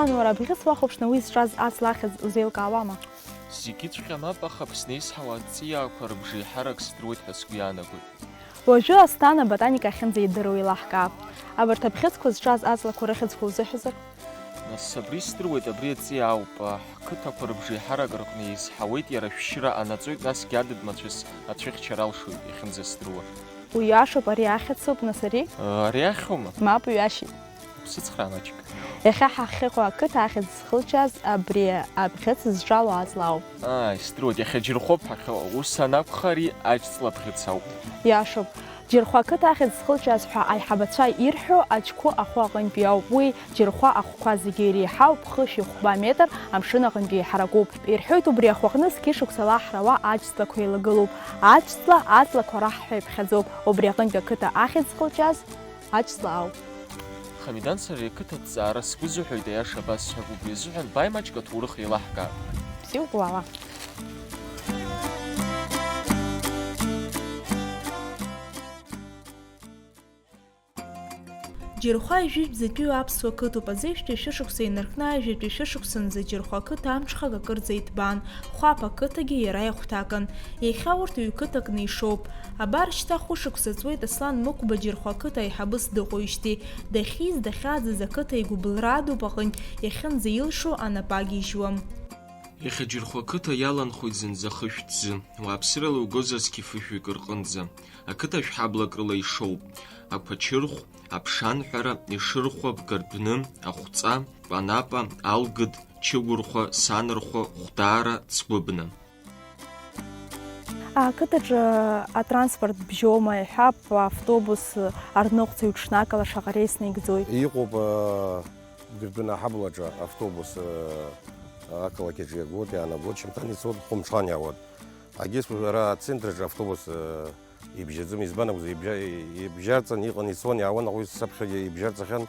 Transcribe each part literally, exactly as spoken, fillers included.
Уара абӷьыц уахәаԥшны уи зҿаз аҵла ахьӡ узеилкаауама? Зегьыҵәҟьа мап, аха Аԥсны изҳауа аҵиаақәа рыбжеиҳарак сдыруеит ҳәа сгәы иаанагоит. Уажәы Асҭана аботаникахь ахьынӡаидыруа еилаҳкаап. Абарҭ абӷьыцқәа зҿаз аҵлақәа рыхьӡқәа узыҳәозар? Нас абри сдыруеит, абри аҵиаа ауп, ҳқыҭақәа рыбжеиҳарак рҟны изҳауеит иара ашәшьыра анаҵоит, насгьы адыд-мацәыс ацәыхьчара алшоит, иахьынӡасдыруа. Уиашоуп, ари ахьӡуп, нас ари? Ари ахьума? Мап, уиашьит. Сыцхраа маҷк. Иахьа ҳахьыҟоу ақыҭа ахьӡ зхылҿиааз абри абӷьыц зҿало аҵла ауп. Ааи, сдыруеит, иахьа Џьырхәоуп ҳахьыҟоу, ус анакәха, ари аџьҵла бӷьыц ауп. Иашоуп. Џьырхәа ақыҭа ахьӡ зхылҿиааз ҳәа аиҳабацәа ирҳәо аџьқәы ахәы аҟынтәи ауп. Уи Џьырхәа ахәқәа зегьы иреиҳау ԥхышәи хәба метр амшын аҟынтәи еиҳаракуп. Ирҳәоит, убри ахәаҟны зқьышықәса лаҳрауа аџьҵлақәа еилагылоуп. Аџьҵла аҵлақәа раҳ ҳәа иԥхьаӡоуп. Убри аҟынтәи ақыҭа ахьӡ зхылҿиааз аџьҵла ауп. Хамидан, сара ари ақыҭа аҭҵаара сгәы зыҳәоит, аиаша абасҳәап, убри азыҳәан бааи маҷк аҭоурых еилаҳкаап. Бзиоуп, уаала. Џьырхәа жәытәтәи аԥсуа қыҭоуп, азеижәтәи шәышықәса инаркны ажәытәтәи шәышықәсанӡа Џьырхәа ақыҭа амҽхак акырӡа иҭбаан, Хәаԥ ақыҭагьы иара ихәҭакын. Иахьа урҭ ҩ-қыҭакны ишоуп. Абар шьҭа хәышықәса ҵуеит Аслан Мықәба Џьырхәа ақыҭа аиҳабыс дыҟоижьҭеи, дахьиз, дахьааӡаз ақыҭа игәыбылра адуп аҟынтә иахьынӡаилшо анапы агьежьуам. Иахьа Џьырхәа ақыҭа иаланхоит зынӡа хышә ҭӡы, уааԥсырала иугозар зқьы фышәҩык рҟынӡа. Ақыҭа шәҳаблак рыла ишоуп: Ақәачырхә, Аԥшанҳәара, Ешырхәа, Бгардәны, Ахәҵа, Панапа, Алгыд, Чыгәырхәа, Санырхәа, Хәдаара, Цгәыбна. Ақыҭаҿы атранспорт бжьома, иҳәап, автобус арныҟәцаҩ ҽнакала шаҟа реис наигӡоит? Иҟоуп, аа, Бгардәына аҳаблаҿы автобус, аа, ақалақь аҿы иагоит, иаанагоит, шьамҭан ицоит, хәымҽхан иаауеит. Егьыс ара ацентрраҿы автобус, аа, ибжьаӡым, избан акәзар, ибжьа-, ибжьарҵан иҟан, ицон, иаауан, аха уи саԥхьагьы ибжьарҵахьан,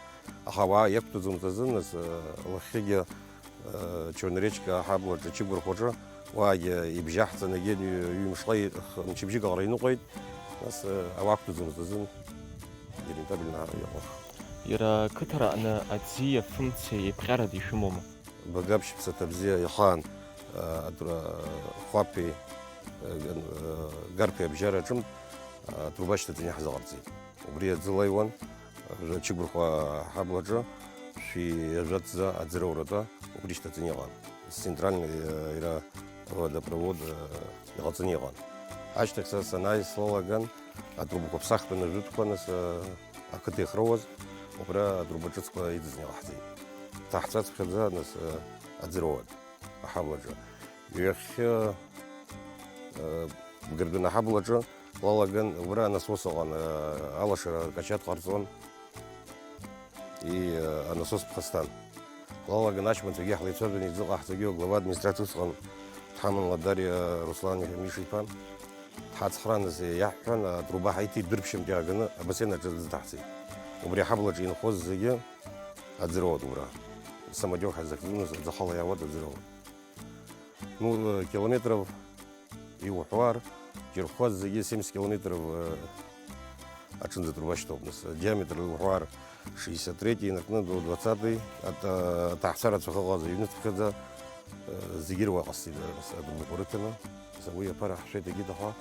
аха ауаа иақәтәаӡомызт азын, нас, лахьхьигьы, Черноречка аҳаблаҿы, Чыгәырхәаҿы, уаагьы ибжьаҳҵан, егьи ҩ-, ҩымшҟа и-, х-, мчыбжьык аҟара иныҟәеит, нас, ауаа ақәтәаӡомызт азын, ирентабельно иҟан. Иара ақыҭара аҟны аӡи афымцеи еиԥҟьарада ишәымоума? Багаԥшь Ԥсаҭабзиа ихаан, а, атруба, Хәаԥи, а, Ган-, а, Гарԥи абжьара аҿынтә, а, атруба шьҭаҵаны иаҳзыҟарҵеит. Убри аӡы лаҩуан, а, Чыгәырхәа аҳаблаҿы, шәи жәаҭӡа аӡырауратәы убри шьҭаҵаны иҟан. Центральный, а, иара водопровод, а, иҟаҵаны иҟан. Ашьҭахь са санааи слалаган, атрубақәа ԥсахтәаны жәытәқәа, нас, а, ақыҭа иахроуаз, убра атруба ҿыцқәа иҵыҵны иҟаҳҵеит. Ҭаҳҵәаҵәҟьаӡа, нас, а, аӡырауан аҳаблаҿы. Ҩахьхьы, а, Бгардәына аҳаблаҿы лалаган, убра анасос ыҟан, а, алашара акачаҭ ҟарҵон. И, а, анасос ԥхасҭан. Лалаган аҷкәынцәагьы ҳлеицәажәаны иӡыҟаҳҵогьы, аглава администрациа усҟан дҳаман Ладариа Руслан Миша-иԥа. Дҳацхрааныс иаҳҳәан, атруба ҳаиҭеит, дәырԥшьынтә иааганы абасен аҿы дызҭаҳҵеит. Убри аҳаблаҿы инхоз зегьы аӡырауан убра. Самодиор ҳазыхьӡу, нас аӡахәала иаауан, аӡырауан. Ну, э, километров иуҳәар, Џьырхәа зегьы семьдесят километров, э, аҿынӡа атруба шьҭоуп, нас, диаметр иуҳәар, шестьдесят третий инаркны, двадцатый, ат-, э, аҭаацәа рацәа ахьыҟаз, иҩныҵԥхьаӡа, э, зегьы ируа ҟасҵеит, э, нас, атруба рыҭаны, нас, уи аԥара ҳшәеит, егьит аха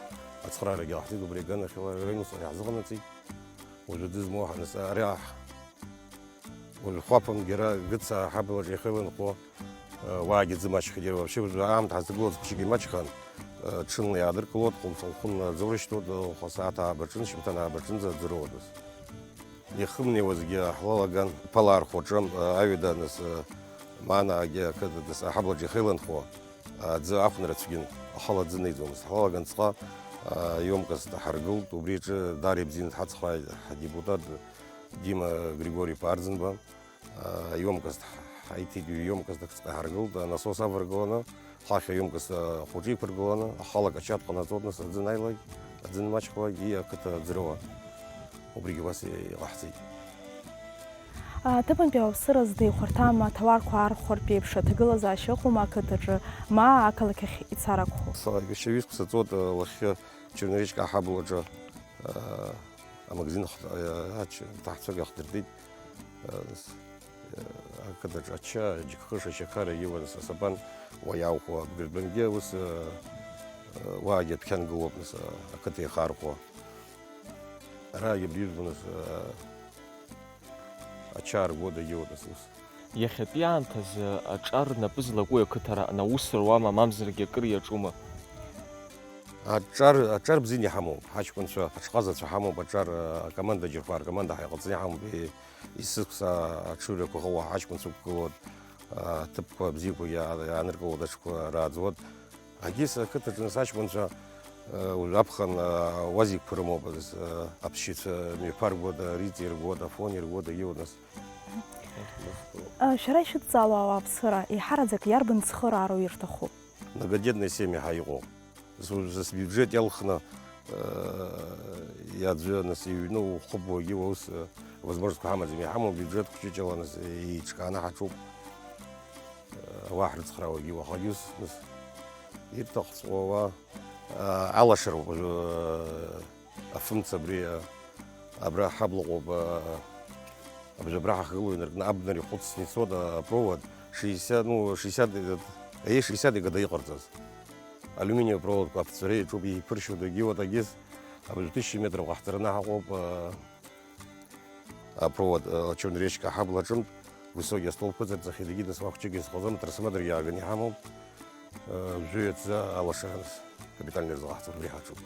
ацхраарагьы ҟаҳҵеит, убри аганахьала рыҩнуҵҟа иаҳзыҟанаҵеит. Уажәы дызмоу ҳа-, нас, ари аҳ-, Уажә Хәаԥ Гера Гыца аҳаблаҿы иахьеиланхо, э, уаагьы ӡы маҷхеит, иара вообще уажә аамҭа ҳазҭагылаз ԥшьгьы маҷхан, э, ҽынла иаадыркылоит, хәымш-, хәымла аӡы урышьҭуеит, э, хәа сааҭ ааба рҿын, шьымҭан ааба рҿынӡа аӡы роуадаз. Иахымнеиуазгьы ҳлалаган Ԥалаа рхәаҿы, э, аҩада, нас, э, Маанаагьы ақыҭа, нас, аҳаблаҿы иахьеиланхо, аӡы ахәнара цәгьан, ахала аӡы неиӡомызт. Ҳлалаган ҵҟа, э, емкост ҳаргылт, убри аҿы даара ибзианы дҳацхрааит ҳдепутат Дима Григорий-иԥа Арӡынба. Емкост ҳаиҭеит, емкост акҵәҟьа ҳаргылт, анасос аваргыланы, ҳахь аемкост ахәыҷы иқәыргыланы, ахала акачаҭ ҟанаҵоит, нас аӡы анааилак, аӡы анмаҷхалак, и ақыҭа аӡырауа. Убригьы убас иҟаҳҵеит. Аҭыԥантәи ауааԥсыра зда ихәарҭам аҭауарқәа архәартә еиԥш аҭагылазаашьа ыҟоума ақыҭаҿы, ма ақалақь ахь ицар акәхоит? Са ҩышьа ҩызк саҵоит, лахьхьы Черноречка аҳаблаҿы, амагазин хҭ-, ач-, ҭаҳцәак иахдыртит. Э, с-, э, Ақыҭаҿ ача, аџьыкхыш, ашьақар егьиуа, нас асапан уа иаухәо, абгырбангьы ус, э, э, уаагьы адәқьан гылоуп, нас, э, ақыҭа ихархәо. Араагьы абри ижәбо, нас, э, ача аргода егьиуа, нас ус. Иахьатәи аамҭазы аҿар напы злаку ақыҭа араҟны аус руама, мамзаргьы акыр иаҿума? Аҿар, аҿар бзианы иҳамоуп, ҳаҷкәынцәа, ҳаҽҟазацәа ҳамоуп, аҿар, э, акоманда џьырхәа, ркоманда ҳаиҟаҵаны иҳамоуп, и-, Есықәса аҽыҩрақәа ҟоу ҳаҷкәынцәа ықәгылоит, аҭыԥқәа бзиақәагьы иаа-, иааныркылоит, аҽқәа рааӡоит. Агьыс ақыҭаҿы нас аҷкәынцәа, э, уажә аԥхын, э, уазикқәа рымоуп, э, аԥсшьацәа мҩаԥаргода, ритеи ргода, афони ргода, иуа нас. Э, шәара ишәыдҵаало ауааԥсыра, еиҳараӡак иарбан цхыраароу ирҭаху? Многодетные семьи ҳәа иҟоуп. Зу-, зас биуџьет иалхны, э, иаӡәы, нас, иҩны ухыбуагьы уа ус, э, возможностьқәа ҳамаӡам. Иҳамоу биуџьет хәҷыҷала, нас, еиҿкааны ҳаҿуп. Э, ауаа ҳрыцхраауагьы уахагьы ус, нас, ирҭахҵәҟьоу ауаа, э, алашароуп, э, афымца абри, э, абра ҳаблаҟоуп, э, абжьабра ҳахгылоу инаркны абнара ихәыцны ицоит, э, апровод шестьдесят, ну, шестьдесят, э, э, шестьдесят икада иҟарҵаз. Алиуминиевый проводқәа аԥҵәара иаҿуп, иԥыршьоу дагьиуа дагьыз, абыржә тысяча метров ҟаҳҵараны ҳаҟоуп, а, апровод, а, Черная речка аҳабла аҿынтә, высокий астолб ықәҵырҵахьеит, егьи нас уахәҷык изхаӡом, трансформаторгьы ааганы иҳамоуп, а, жәаҩа ҵа алашара нас капитальный рзыҟаҳҵар убри ҳаҿуп.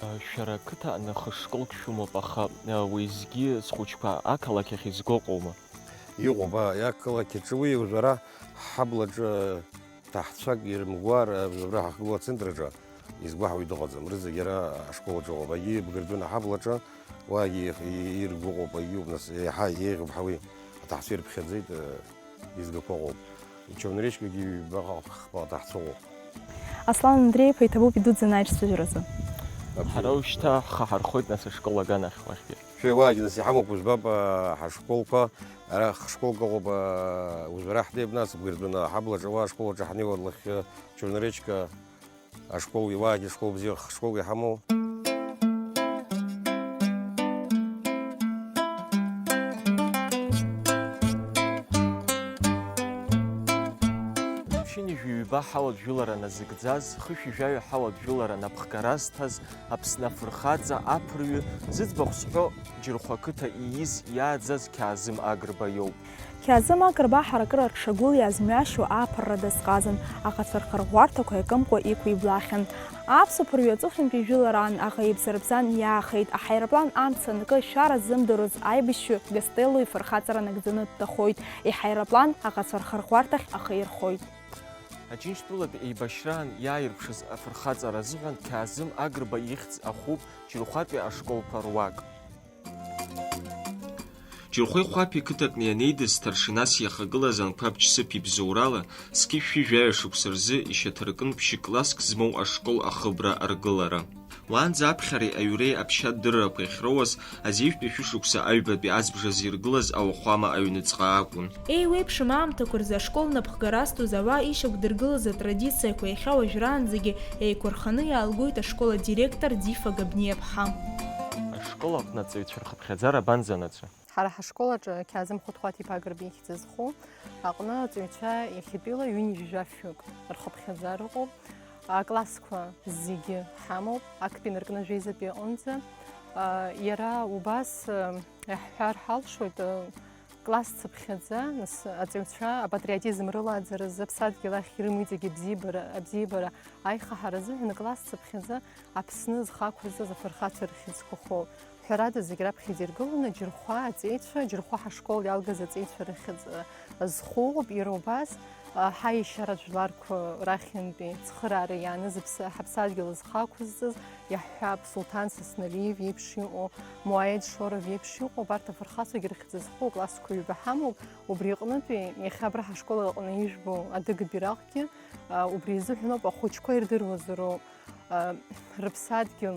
А, шәара ақыҭа аҟны хышколк шәымоуп, аха, а, уеизгьы схәыҷқәа ақалақь ахь изго ыҟоума? Иҟоуп, а, ақалақь аҿы уи уажә ара ҳҳаблаҿы Ҭаҳцәак ирымгәар, абра ҳахьгылоу ацентр аҿы изгәаҳуа дыҟаӡам. Рызегь ара ашкол аҿы ыҟоуп. Егьи Бгырдун аҳаблаҿы, уаагьы иргәыҟоуп, егьиуп, нас, еиҳа еиӷьуп ҳәа уи аҭаҳцәа ирыԥхьаӡеит, изгақәа ыҟоуп. Черная речкагьы ҩба хԥа аҭаҳцәа ыҟоуп. Аслан Андреи-иԥа иҭабуп идуӡӡаны аиҿцәажәаразы. Ҳара уажәшьҭа ҳхы ҳархоит, нас, ашкол аганахь уахьгьы. Шәеиуаагьы нас иҳамоуп, ужәбап, а, ҳашколқәа, ара хшколк ыҟоуп, а, ужәбара ҳнеип, нас, Бгырдун аҳаблаҿы, уа ашкол аҿы ҳнеиуа лахьхьы Черная речка ашкол, иуаагьы школ бзиа, хшколк иҳамоу. Ԥшьынҩажәи ҩба ҳауаажәлара назыгӡаз, хышәи жәаҩа ҳауаажәлара напхгара зҭаз, Аԥсны афырхаҵа, аԥырҩы, зыӡбахә сҳәо, Џьырхәа қыҭа ииз, иааӡаз Қьаазым Агрба иоуп. Қьаазым Агрба аҳаракыра аҽа гәыла иаазмҩашьо ааԥырра дазҟазан, аҟацәа рхырӷәӷәарҭақәа иакымкәа иқәиблахьан. Аԥсуа ԥырҩы аҵыхәтәантәи жәылараан аӷа ибзарбзан иаахеит, аҳаирплан амца анакы ашәара ззымдыруаз аибашьҩы Гастелло ифырхаҵара нагӡаны дҭахоит, иҳаирплан аҟацәа рхырӷәӷәарҭахь ахы ирхоит. Аџьынџьтәылатә еибашьраан иааирԥшыз афырхаҵара азыҳәан Қьаазым Агрба ихьӡ ахуп Џьырхәатәи ашколқәа руак. Џьырхәеи Хәаԥи қыҭаҟны ианеидыз, старшинас иахагылаз Анқәаб Џьсыԥ ибзоурала, зқьи жәшәи жәаҩа шықәса рзы ишьаҭаркын ԥшь-класск змоу ашкол ахыбра аргылара. Уаанӡа аԥхьареи аҩреи аԥсшьа дыррақәа иахьроуаз, азеижәтәи шәышықәса аҩбатәи азбжазы иргылаз ауахәама аҩныҵҟа акәын. Еиуеиԥшым аамҭақәа рзы ашкол напхгара азҭоз ауаа ишьақәдыргылаз атрадициақәа иахьа уажәраанӡагьы еиқәырханы иаалгоит ашкол адиректор Дифа Габниаԥҳа. Ашкол аҟны аҵаҩцәа рхыԥхьаӡара абанӡанаҵәа? Ҳара ҳашкол аҿы Қьаазым Хәыҭхәаҭ-иԥа Гырбеи ихьӡ зху аҟны аҵаҩцәа иахьатәила ҩынҩажәи жәафҩык рхыԥхьаӡара ыҟоуп. Аклассқәа зегьы ҳамоуп, актәи инаркны жәеизатәи аҟынӡа. Иара убас иаҳҳәар ҳалшоит, класс цыԥхьаӡа, нас, аҵаҩцәа апатриотизм рылааӡаразы, аԥсадгьыл ахь ирымоу иҵегьы абзиабара, абзиабара аихаҳаразы ҳәа, класс цыԥхьаӡа Аԥсны зхы ақәызҵаз афырхацәа рыхьӡқәа хоуп. Ҳәарада, зегь раԥхьаӡа иргыланы Џьырхәа аҵеицәа, Џьырхәа ҳашкол иалгаз аҵеицәа рыхьӡ, а, зхоуп, иара убас, а, ҳаиашьара жәларқәа рахьынтәи цхыраара иааныз аԥс-, ҳаԥсадгьыл зхы ақәызҵаз, иаҳҳәап, Сулҭан Сасналиев иеиԥш иҟоу, Муаед Шоров иеиԥш иҟоу, абарҭ афырхацәагьы рыхьӡ зхоу классқәа ҩба ҳамоуп, убри аҟнытәи иахьа абра ҳашкол аҟны ижәбо адыга бираҟгьы, а, убри изыҳәаноуп, ахәыҷқәа ирдыруазароуп, а, рыԥсадгьыл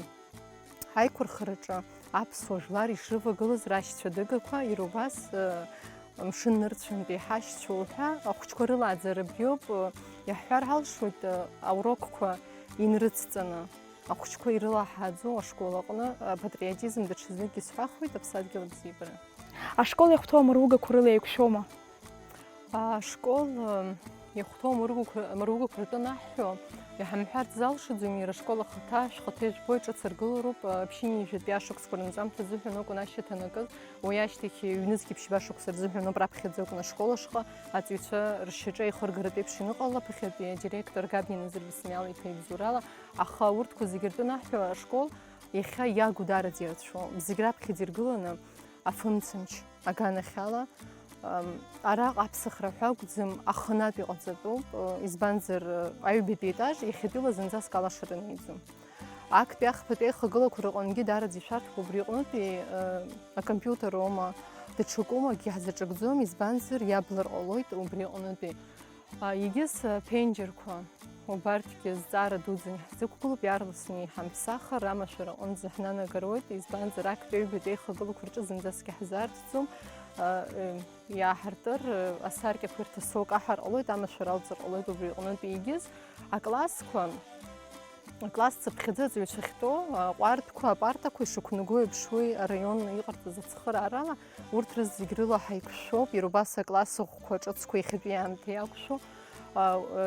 Ҳаиқәырхараҿы аԥсуа жәлар ишрывагылаз рашьцәа адыгақәа, иара убас, э, мшын нырцәынтәи ҳашьцәа уҳәа ахәыҷқәа рылааӡара абриоуп, э, иаҳҳәар ҳалшоит, э, аурокқәа инрыцҵаны, ахәыҷқәа ирылаҳааӡо ашкол аҟны, э, апатриотизм даҽазнык исҳәахуеит, аԥсадгьыл абзиабара. Ашкол иахәҭоу амыругақәа рыла еиқәшәома? Ашкол, э, иахәҭоу амыругақәа, амыругақәа ртәы анаҳҳәо, иҳамҳәарц залшаӡом, иара ашкол ахаҭа, шәхаҭа ижәбоит, ҿыц аргылароуп, э, ԥшьынҩажәатәи ашықәсқәа рынҵамҭа азыҳәан акәын ашьаҭа анакыз, уи ашьҭахь ҩнызқьи ԥшьба шықәса рзыҳәан ауп раԥхьаӡа акәын ашкол ашҟа аҵаҩцәа ршьаҿа еихыргаратә еиԥш иныҟала, ԥыхьатәи адиректор Габниа Назыр Беслан-иԥа ибзоурала, аха урҭқәа зегьы ртәы анаҳҳәо, ашкол иахьа иагу даараӡа ирацәоуп, зегь раԥхьаӡа иргыланы, афымцамч аганахьала, ам, араҟа аԥсахра ҳәа акәӡам, аханатә иҟаҵатәуп, э, избанзар, э, аҩбатәи етаж иахьатәила зынӡаск алашара наиӡом. Актәи ахԥатәи аихагылақәа рыҟынгьы даараӡа ишәарҭоуп убри аҟнытәи, э, акомпиутер аума, даҽакума акгьы ҳзаҿакӡом, избанзар, иаблыр ҟалоит убри аҟнытәи. А, егьыс, а, ԥенџьырқәа, убарҭгьы зҵаара дуӡӡаны иаҳзықәгылоуп, иаарласны иҳамԥсахыр, амашәыр аҟынӡа ҳнанагароит, избанзар, актәи аҩбатәи аихагылақәа рҿы зынӡаск иаҳзаарҭӡом, а, э, иааҳартыр, э, асаркьақәа ирҭасоу каҳар ҟалоит, амашәыр алҵыр ҟалоит убри аҟнытә егьыс. Аклассқәа, акласс цыԥхьаӡа аҵаҩцәа ахьтәоу, аҟәардәқәа, апартақәа ишықәнаго еиԥш уи араион иҟарҵаз ацхыраарала, урҭ рызегь рыла ҳаиқәшәоуп, иара убас акласс ӷәқәа ҿыцқәа иахьатәи аамҭа иақәшәо, а,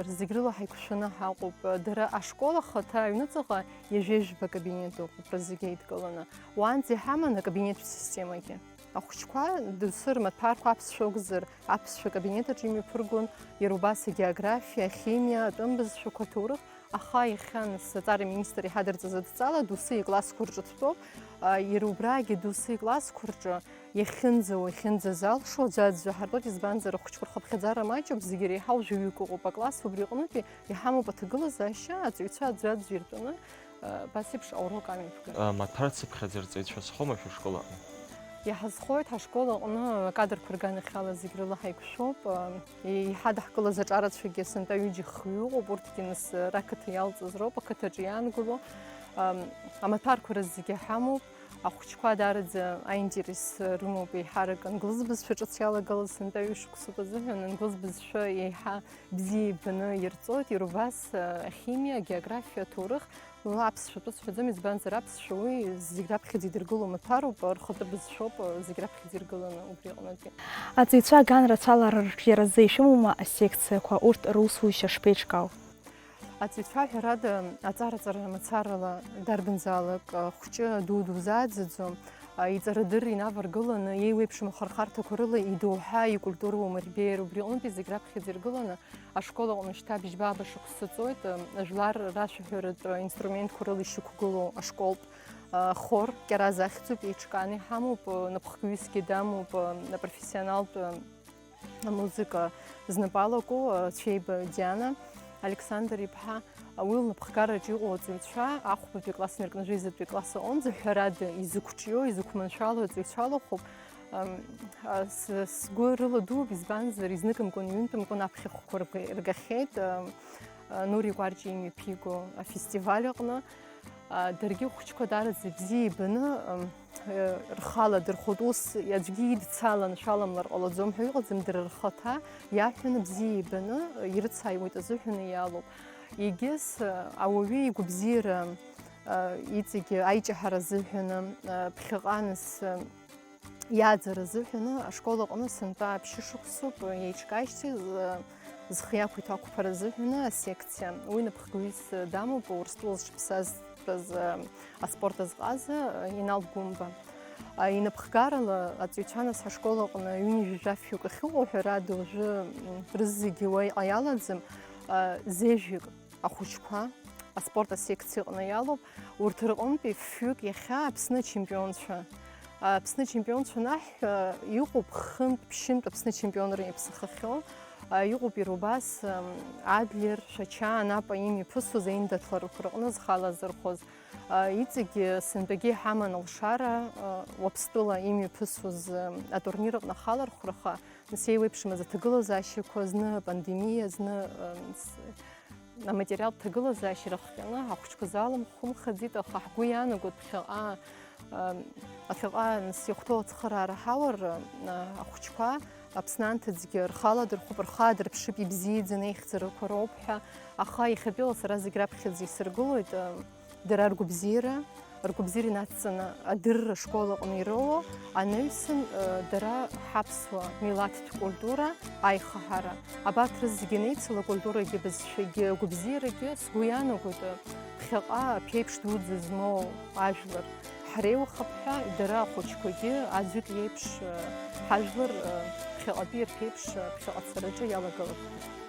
рзегь рыла ҳаиқәшәаны ҳаҟоуп. Дара ашкол ахаҭа аҩныҵҟа ҩажәеижәба кабинет ыҟоуп, рызегь еидкыланы. Уаанӡа иҳаман акабинеттә системагьы. Ахәыҷқәа доусы рмаҭәарқәа аԥсшәа акәзар, аԥсшәа акабинет аҿы имҩаԥыргон, иара убас агеографиа, ахимиа, атәым бызшәақәа, аҭоурых, аха иахьа нас аҵара аминистр иҳадырҵаз адҵала доусы иклассқәа рҿы дтәоуп. А, иара убрагьы доусы иклассқәа рҿы иахьынӡауа, иахьынӡазалшо аӡәаӡәы ҳартәоит, избанзар, ахәыҷқәа рхыԥхьаӡара маҷуп, зегьы иреиҳау жәаҩык ыҟоуп аклассқәа, убри аҟнытәи иҳамоуп аҭагылазаашьа, аҵаҩцәа аӡәаӡәы иртәаны, а, абас еиԥш аурок амҩаԥгара. А, маҭәар цыԥхьаӡа рҵаҩцәа зхоума шәышкол аҟны? Иҳазхоит ҳашкол аҟны акадрқәа рганахьала зегь рыла ҳаиқәшәоуп. Еиҳадаҳкылаз аҿарацәагьы сынтәа ҩыџьа хҩы ыҟоуп, урҭгьы нас рақыҭа иалҵыз роуп, ақыҭаҿы иаангыло. Ам, амаҭәарқәа рызегьы ҳамоуп, ахәыҷқәа даараӡа аинтерес рымоуп, еиҳарак англыз бызшәа ҿыц иалагылаз сынтәа ҩышықәсоуп азыҳәан, англыз бызшәа еиҳа бзиа ибаны ирҵоит, иара убас, а, ахимиа, агеографиа, аҭоурых, ла аԥсшәа тәы сҳәаӡом, избанзар, аԥсшәа уи зегь раԥхьаӡа идыргыло маҭәароуп, рхатәы бызшәоуп, зегь раԥхьаӡа иргыланы убри аҟнытәи. Аҵаҩцәа аганра ацалара рҿиаразы ишәымоума асекциақәа, урҭ русушьа шԥеиҿкаау? Аҵаҩцәа, ҳәарада, аҵара-ҵара мацарала дарбанзаалак, а, хәҷы, ду дузааӡаӡом. А, иҵарадырра инаваргыланы, еиуеиԥшым ахырхарҭақәа рыла идоуҳа икультура уамырбеир, убри аҟнытәи зегь раԥхьаӡа иргыланы, ашкол аҟны шьҭа бжьба-ааба шықәса ҵоит, а, жәлар рашәаҳәаратә инструментқәа рыла ишьақәгылоу ашколтә, а, хор Кьараз ахьӡуп, еиҿкааны иҳамоуп, а, напхгаҩысгьы дамоуп, а, апрофессионалтә, а, амузыка знапы алаку, а, Цәеиба Диана Александр-иԥҳа, а, уи лнапхгараҿы иҟоу аҵаҩцәа ахәбатәи класс инаркны жәеизатәи класс аҟынӡа, ҳәарада, изықәҿио, изықәманшәало аҵаҩцәа лахәуп. Ам, а, с-, сгәы рыладууп, избанзар, изныкымкәан, ҩынтәымкәан аԥхьахәқәа рга-, ргахьеит, ам, а, Нури Кәарҷиа имҩаԥиго афестиваль аҟны. А, даргьы ахәыҷқәа даараӡа ибзиа ибаны, ам, э, рхала дырхәоит. Ус аӡәгьы идцалан шәаламлар ҟалаӡом ҳәа иҟаӡам, дара рхаҭа иаҳәаны бзиа ибаны, э, ирыцааиуеит азыҳәаны иалоуп. Егьыс, э, ауаҩы игәабзиара, э, иҵегьы аиҷаҳара азыҳәаны, э, ԥхьаҟа нас, э, иааӡара азыҳәаны ашкол аҟны сынтәа ԥшьышықәсоуп, э, еиҿкаашьҭи, э, зхы иақәиҭу ақәԥара азыҳәаны асекциа. Уи напхгаҩыс дамоуп, Урыстәыла зҽаԥсазтәыз, э, аспорт азҟаза, э, Инал Гәымба. А, инапхгарала аҵаҩцәа нас ҳашкол аҟны ҩынҩажәи жәаф-ҩык ахьыҟоу, ҳәарада, уажәы, м, рызегьы уа иҟа иалаӡам, а, зежәҩык ахәыҷқәа аспорт асекциа аҟны иалоуп. Урҭ рҟынтәи фҩык иахьа Аԥсны ачемпионцәа. Аԥсны ачемпионцәа анаҳҳәа, иҟоуп хынтә, ԥшьынтә Аԥсны ачемпионра иаԥсахахьоу. А, иҟоуп иара убас, ам, Адлер, Шәача, Анапа имҩаԥысуаз аиндаҭларақәа рҟны зхы алазырхәыз. А, иҵегьы сынтәагьы иҳаман алшара, а, Уаԥстәыла имҩаԥысуаз, ам, атурнир аҟны ахалархәраха, нас еиуеиԥшымыз аҭагылазаашьақәа, зны апандемиа, зны, ам, с-, аматериалтә ҭагылазаашьа ирыхҟьаны ҳахәыҷқәа залымхымхаӡеит, аха ҳгәы иаанагоит ԥхьаҟа, ам, ԥхьаҟа нас иахәҭоу ацхыраара ҳаур, а, ахәыҷқәа Аԥсны анҭыҵгьы рхала дырхәып, рхы аадырԥшып, ибзиаӡаны аихьӡарақәа роуп ҳәа, аха иахьатәиала сара зегь раԥхьаӡа исыргылоит, а, дара ргәабзиара, ргәабзиара инацҵаны адырра ашкол аҟны ироуоу анаҩсан, э, дара ҳаԥсуа милаҭтә культура аихаҳара. Абарҭ рызегьы анеицыло, акультурагьы, абызшәагьы, агәабзиарагьы, сгәы иаанагоит, э, ԥхьаҟа аԥеиԥш дуӡӡа змоу ажәлар ҳреиуахап ҳәа, дара ахәыҷқәагьы аӡәык иеиԥш, э, ҳажәлар, э, ԥхьаҟатәи рԥеиԥш, э, ԥхьаҟа ацараҿы иалагылап ҳәа.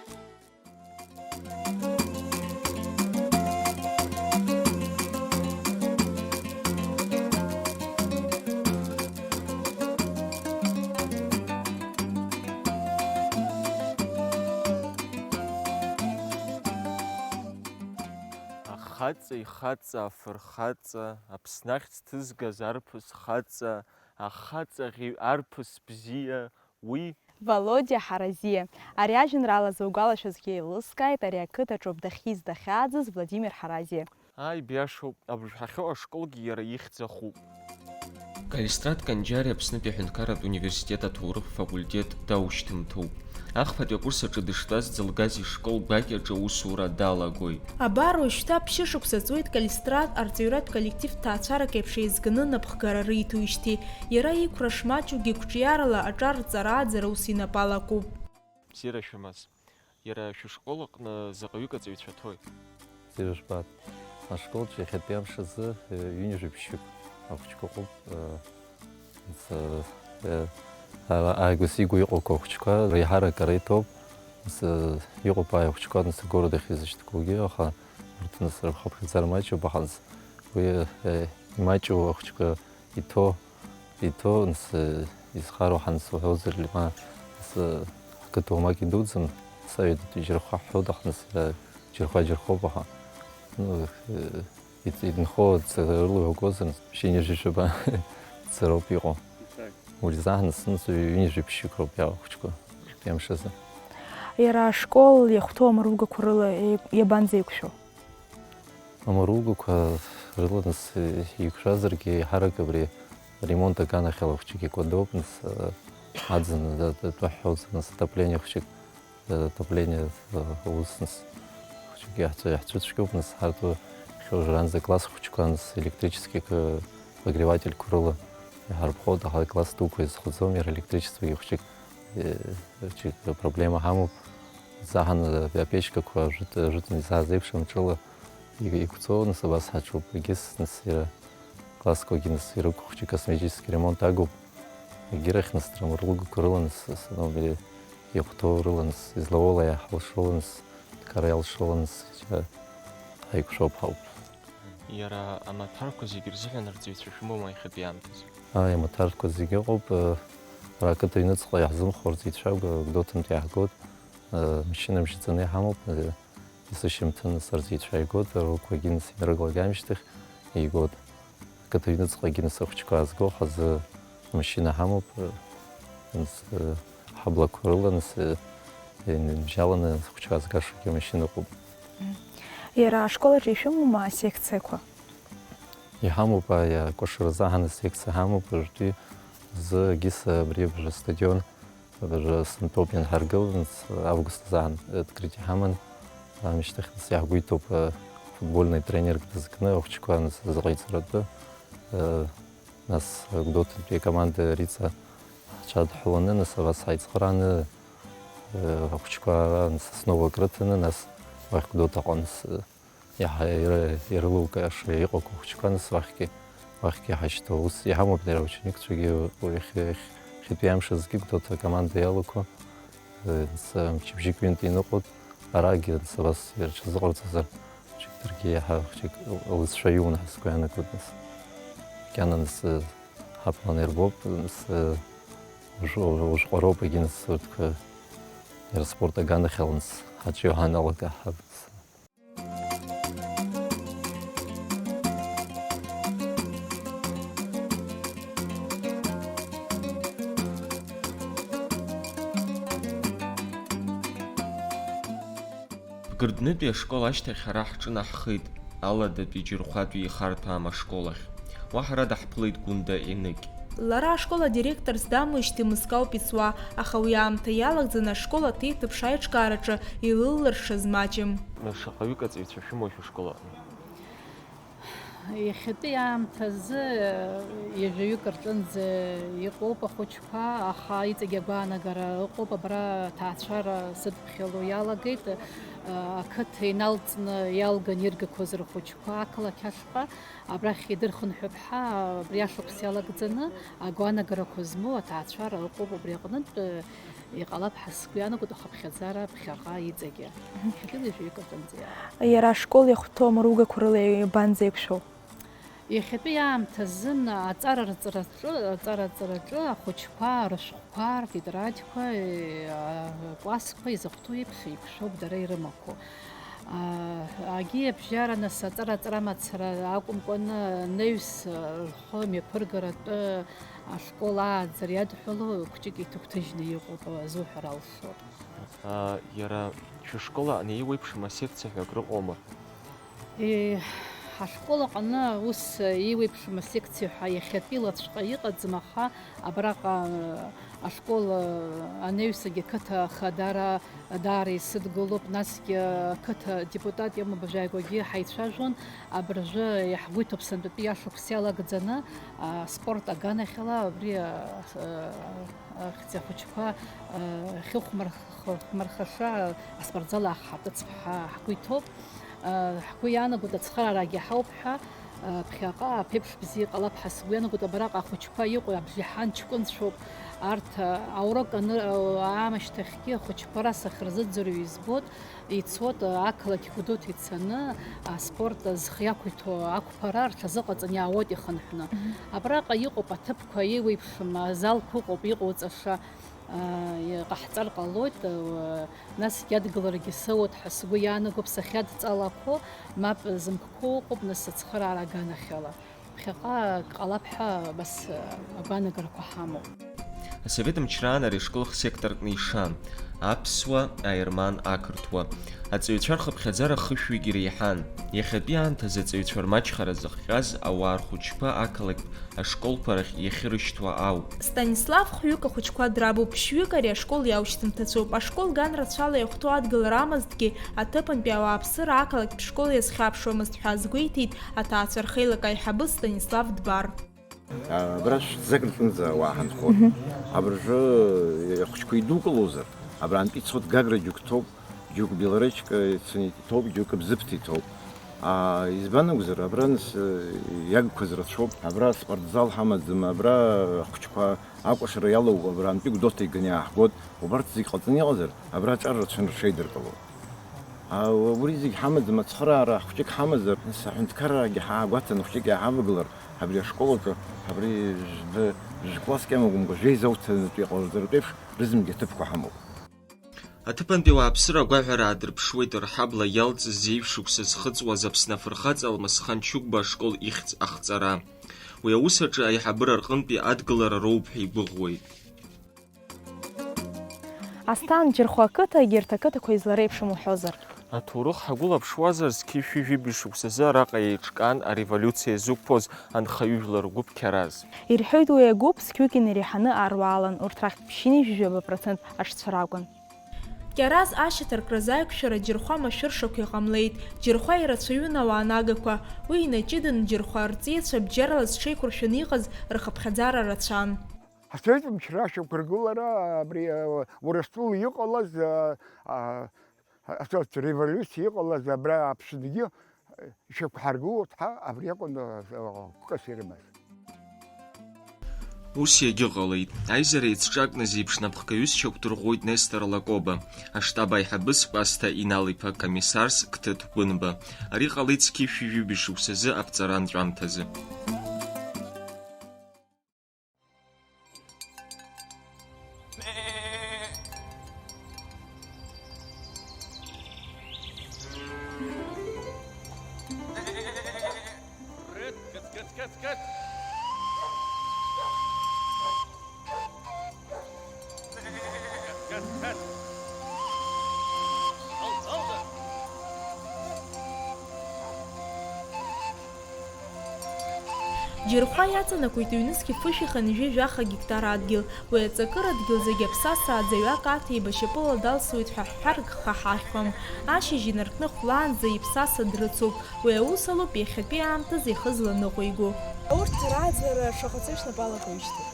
Ахаҵа ихаҵа, афырхаҵа, Аԥсны ахьӡ ҭызгаз арԥыс хаҵа, ахаҵа ӷьеҩ, арԥыс бзиа, уи. Володиа Ҳаразиа. Ари ажәеинраала зугәалашәазгьы еилыскааит ари ақыҭаҿоуп дахьиз, дахьааӡаз Владимир Ҳаразиа. Ааи, биашоуп, абыржә ҳахьыҟоу ашколгьы иара ихьӡ ахуп. Калистрат Канџьариа Аԥснытәи аҳәынҭқарратә университет аҭоурыхтә факультет даушьҭымҭоуп. Ахԥатәи акурс аҿы дыштәаз дзылгаз ишкол гәакьаҿы аусура далагоит. Абар уажәшьҭа ԥшьышықәса ҵуеит Калистрат арҵаҩратә коллектив ҭаацәарак еиԥш еизганы напхгара риҭоижьҭеи, иара иқәра шмаҷугьы гәҿиарала аҿар рҵара аӡара ус инапы алакуп. Бзиара шәымаз. Иара шәышкол аҟны заҟаҩык аҵаҩцәа ҭои? Бзиара жәбап. Ашколҿы иахьатәи амш азы, э, ҩынҩажәи ԥшьҩык ахәыҷқәа ыҟоуп, э, Нас, э, э, ара ааигәа-сигәа иҟоу ахәыҷқәа реиҳарак ара иҭоуп. Нас, э, иҟоуп ааи ахәыҷқәа, нас, агород ахь изышьҭқәоугьы, аха урҭ, нас, рхыԥхьаӡара маҷуп, аха, нас, уи, э, имаҷу ахәыҷқәа иҭоу, иҭоу, нас, э, изхароу ҳанас уҳәозар, ма, нас, э, ҳқыҭа уамак идуӡӡам, нас, аҩадатәи џьархәа ҳҳәоит, аха, нас, иара џьархәа-џьархәоуп, аха, ну, э, Ит-, инхо ҵарыла иуҳәозар, ԥшьынҩажәи жәаба ҵароуп иҟоу. Уи рзаҳнасынҵәо ҩынҩажәи ԥшьҩык роуп иаауа ахәыҷқәа хәтәы амш азы. Иара ашкол иахәҭоу амаругақәа рыла иабанӡа еиқәшәо? Амаругақәа рыла нас еиқәшәазаргьы, еиҳарак абри аремонт аганахьала ахәыҷқәа икәадоуп, нас, аӡын атәы ҳҳәозар, нас отопление хәыҷык Отопление, э, аус, нас, хәыҷык иаҳцәы-, иаҳцәыцәгьоуп, нас, ҳарҭ уи хьуажәраанӡа класс хәыҷқәа, нас, электрический, э, обогревательқәа рыла иҳарԥхоит, аха класс дуқәа изхаӡом, иара электричествагьы хәыҷык, э, хәыҷык проблема ҳамоуп. Заҳан, э, апечкақәа жәытә-, жәытәны изааз еиԥш амҿыла и-, иқәҵоу, нас, абас ҳаҿуп. Егьыс, нас, иара классқәагьы, нас, ирықәу хәыҷык косметический ремонт агуп. Егьирахь, нас, драмырлыгақәа рыла, нас, асаноубери иахәҭоу рыла, нас, излауоула иаҳалшоула, нас, дкара иалшоула, нас, џьа ҳаиқәшәоуп ҳауп. Иара амаҭәарқәа зегьы рзыҳәан арҵаҩцәа шәымоума иахьатәи аамҭазы? Ааи, амаҭәарқәа зегьы ыҟоуп, э, ара ақыҭа аҩныҵҟа иаҳзымхо арҵаҩцәа Гә-, Гәдоуҭантәи иаҳгоит, э, машьына мшьаҵаны иҳамоуп, э, Есышьҭамҭаны сарҵаҩцәа игоит, рылқәагьы нас инарылагамшьҭахь игоит. Ақыҭа аҩныҵҟагьы нас ахәыҷқәа аазго ҳазы амашьына ҳамоуп, нас, ҳаблақәа рыла нас, иныбжьаланы ахәыҷқәа аазгашагьы амашьына ыҟоуп. Иара ашкол аҿы ишәымоума асекциақәа? Иҳамоуп, аиа, акәашара азы ҳаны асекциа ҳамоуп, уажәтәи зы Гиса абри абжа астадион Абыржәы сынтәоуп ианҳаргыл, нас август азы открытие ҳаман, амышьҭахь нас иаҳгәеиҭоуп, э, футбольный тренерк дызкны ахәыҷқәа нас зыҟаиҵаратәы, э, нас Гәдоуҭатәи акоманда Риҵа ҳҽадҳәаланы, нас абас ҳаицхырааны, э, ахәыҷқәа ара нас Основа акрыҭаны, нас уахь Гәдоуҭаҟа нас, э, Иаҳа ира-, ирылукааша иҟақәоу ахәыҷқәа, нас уахьгьы, уахьгьы иҳашьҭоу. Ус иҳамоуп дара аученикцәагьы, уи иахьа-, иахь-, иахьатәи амш азгьы Гәдоуҭа акоманда иалоуқәа, э, нас, мчыбжьык ҩынтә иныҟәоит, арагьы, нас, абас рҽазыҟарҵазар, хәыҷык даргьы иаҳа хәыҷык лызшәа иуны ҳәа сгәы иаанагоит, нас. Макьана, нас, э, ҳаплан ирбоуп, нас, э, уж-, уж-, ужәҟароуп, егьи, нас, урҭқәа иара спорт аганахьала, нас, ҳаҿио ҳаналага, ҳа-, нас, Бгырднытәи ашкол ашьҭахь ара ҳҿынаҳхеит, Аладатәи Џьырхәатәи ихарҭәаам ашкол ахь. Уа ҳара даҳԥылеит Гәында Еныкь. Лара ашкол адиректорс дамуижьҭеи мызкы ауп ицуа, аха уи аамҭа иалагӡаны ашкол аҭеиҭыԥш аиҿкаараҿы илыллыршаз маҷым. Шаҟаҩык аҵаҩцәа шәымоу шәышкол аҟны? Иахьатәи аамҭазы ҩажәаҩык рҿынӡа иҟоуп ахәыҷқәа, аха иҵегь агәаанагара ыҟоуп, абра аҭаацәара сыдԥхьало иалагеит, ақыҭа иналҵны иалган иргақәаз рхәыҷқәа ақалақь ашҟа, абрахь идырхынҳәып ҳәа, абри ашықәс иалагӡаны агәаанагарақәа змоу аҭаацәара ыҟоуп, убри аҟнытә иҟалап ҳәа сгәы иаанагоит ахыԥхьаӡара ԥхьаҟа иҵегьы. Иахьатәи ҩажәаҩык рҿынӡа иалагеит. Иара ашкол иахәҭоу амругақәа рыла иабанӡеиқәшәоу? Иахьатәи аамҭазын аҵара рҵараҿы, аҵара рҵараҿы ахәыҷқәа рышәҟәқәа, ртетрадқәа, акәасқәа изахәҭоу еиԥш еиқәшәоуп дара ирымақәоу. Агьи абжьара нас аҵара аҵара мацара акәымкәаны анаҩс рхы мҩаԥыргаратәы ашкол ааӡара иадҳәалоу хәҷык иҭыгәҭыжьны иҟоуп, азуҳәар алшоит. Иара шәышкол аҟны еиуеиԥшым асекциа ҳәа акрыҟоума? Е, ҳашкол аҟны ус еиуеиԥшым асекциа ҳәа иахьатәи лаҵәҟьа иҟаӡам, аха абраҟа, э, ашкол, э, анаҩсагьы ақыҭа ахадара даара исыдгылоуп, насгьы ақыҭа депутат иамоу абыржәы ааигәагьы ҳаицәажәон, абыржәы иаҳгәы иҭоуп сынтәатәи ашықәс иалагӡаны, аспорт аганахьала абри, э, э, Ахьӡ ахәыҷқәа, э, ахьыхәмарх-, хәмархаша аспортзал аахҳартыцп ҳәа ҳгәы иҭоуп. Э, ҳгәы иаанагоит ацхыраарагьы ҳауп ҳәа, э, ԥхьаҟа аԥеиԥш бзиа иҟалап ҳәа сгәы иаанагоит, абраҟа ахәыҷқәа иҟоу абжеиҳан ҷкәынцәоуп. Арҭ, э, аурок аны-, э, аамышьҭахьгьы ахәыҷқәа рас ахьырзыӡырҩуа избоит, ицоит, э, ақалақь Гәдоуҭа ицаны, аспорт зхы иақәиҭу ақәԥара рҽазыҟаҵаны иаауеит ихынҳәны. Мгм. Абраҟа иҟоуп аҭыԥ Ҳәа еиуеиԥшым азалқәа ыҟоуп, иҟоуҵаша, аа, иҟаҳҵар ҟалоит, уа, насгьы адгыларагьы соуеит ҳәа сгәы иаанагоуп, сахьадҵалақәо, мап зымкқәоу ыҟоуп, нас ацхыраара аганахьала. Ԥхьаҟа ак ҟалап ҳәа абас, агәаанагарақәа ҳамоуп. Асовет мчраан ари ашкол хсектортәны ишан, аԥсуа, аерман, ақырҭуа. Аҵаҩцәа рхыԥхьаӡара хышәҩык иреиҳан. Иахьатәи аамҭазы аҵаҩцәа рмаҷхара зыхҟьаз ауаа рхәыҷқәа ақалақьтә ашколқәа рахь иахьырышьҭуа ауп. Станислав хҩык ахәыҷқәа драбуп, ԥшьҩык ари ашкол иаушьҭымҭацәоуп. Ашкол ган рацәала иахәҭоу адгылара амазҭгьы, аҭыԥантәи ауааԥсыра ақалақьтә школ иазхьаԥшуамызт ҳәа азгәеиҭеит аҭаацәа рхеилак аиҳабы Станислав Дбар. Абра шәҭӡак рҟынӡа ауаа ҳанхон. Мгм. Абыржәы ахәыҷқәа идукылозар, абрантәи ицоит Гагра џьоук ҭоуп, џьоук Белоречка ицаны иҭоуп, џьоук Бзыԥҭа иҭоуп. А, избан акәзар, абра нас, э, иагқәаз рацәоуп, абра спортзал ҳамаӡам, абра ахәыҷқәа акәашара иалоуп, абрантәи Гәдоуҭа иганы иааҳгоит, убарҭ зегь ҟаҵаны иҟазар, абра аҿар рацәаны рҽеидыркылоит. А, убри зегь ҳамаӡам, ацхыраара хәҷык ҳамазар, нас аҳәынҭқаррагьы ҳаагәаҭаны хәҷык иаҳавагылар, абри ашкол аҿы, абри жәба-, жәкласск иамакәымкәа, жәеиза уҭанытә иҟалҵаратә еиԥш, рызынгьы аҭыԥқәа ҳамоуп. Аҭыԥантәи ауааԥсыра агәаҳәара аадырԥшуеит рҳабла иалҵыз зеижә шықәса зхыҵуаз Аԥсны афырхаҵа Алмасхан Чыгәба ашкол ихьӡ ахҵара. Уи аус аҿы аиҳабыра рҟынтәи адгылара роуп ҳәа игәыӷуеит. Асҭан, Џьырхәа ақыҭа егьырҭ ақыҭақәа излареиԥшым уҳәозар? Аҭоурых ҳагәылаԥшуазар, зқьи шәи жәибжь шықәсазы араҟа еиҿкаан ареволиуциа зықәԥоз анхаҩыжәлар гәыԥ Қьараз. Ирҳәоит уи агәыԥ зқьҩык инареиҳаны аруаалан, урҭ рахьтә ԥшьынҩажәи жәаба процент аҽцәа ракәын. Кьараз ашьаҭаркразы аиқәшәара Џьырхәа машәыршақә иҟамлеит. Џьырхәа ирацәаҩын ауаа нагақәа. Уи инаҷыданы Џьырхәа арҵаҩцәа абџьарала зҽеиқәыршәаны иҟаз рхыԥхьаӡара рацәан. Асовет мчра ашьақәыргылара абри, а, Урыстәыла иҟалаз, а, а, асовет револиуциа иҟалаз абра Аԥсныгьы, а, ишьақәҳаргылоит ҳәа абри акәын, а, а, хәкыс ирымаз. Ус иагьыҟалеит. Аизара еицҿакны зеиԥш напхгаҩыс шьақәдырӷәӷәоит Нестор Лакоба. Аштаб аиҳабыс Кәасҭа Инал-иԥа, комиссарс Қҭыҭ Гәынба. Ари ҟалеит зқьи шәи жәибжь шықәсазы аԥҵара анҵәамҭазы. Џьырхәа иаҵанакуеит ҩнызқь фышәи хынҩажәи жәаха гектар адгьыл. Уи аҵакыра адгьыл зегьы аԥсаса аӡаҩак аҭеибашьапыла далсуеит ҳәа ҳәарк хаҳахьуам. Ашьыжь инаркны хәлаанӡа иԥсаса дрыцуп. Уи аус алоуп иахьатәи аамҭазы ихы зланыҟәиго. Урҭ рааӡара шахәац ишнапы алакуижьҭеи?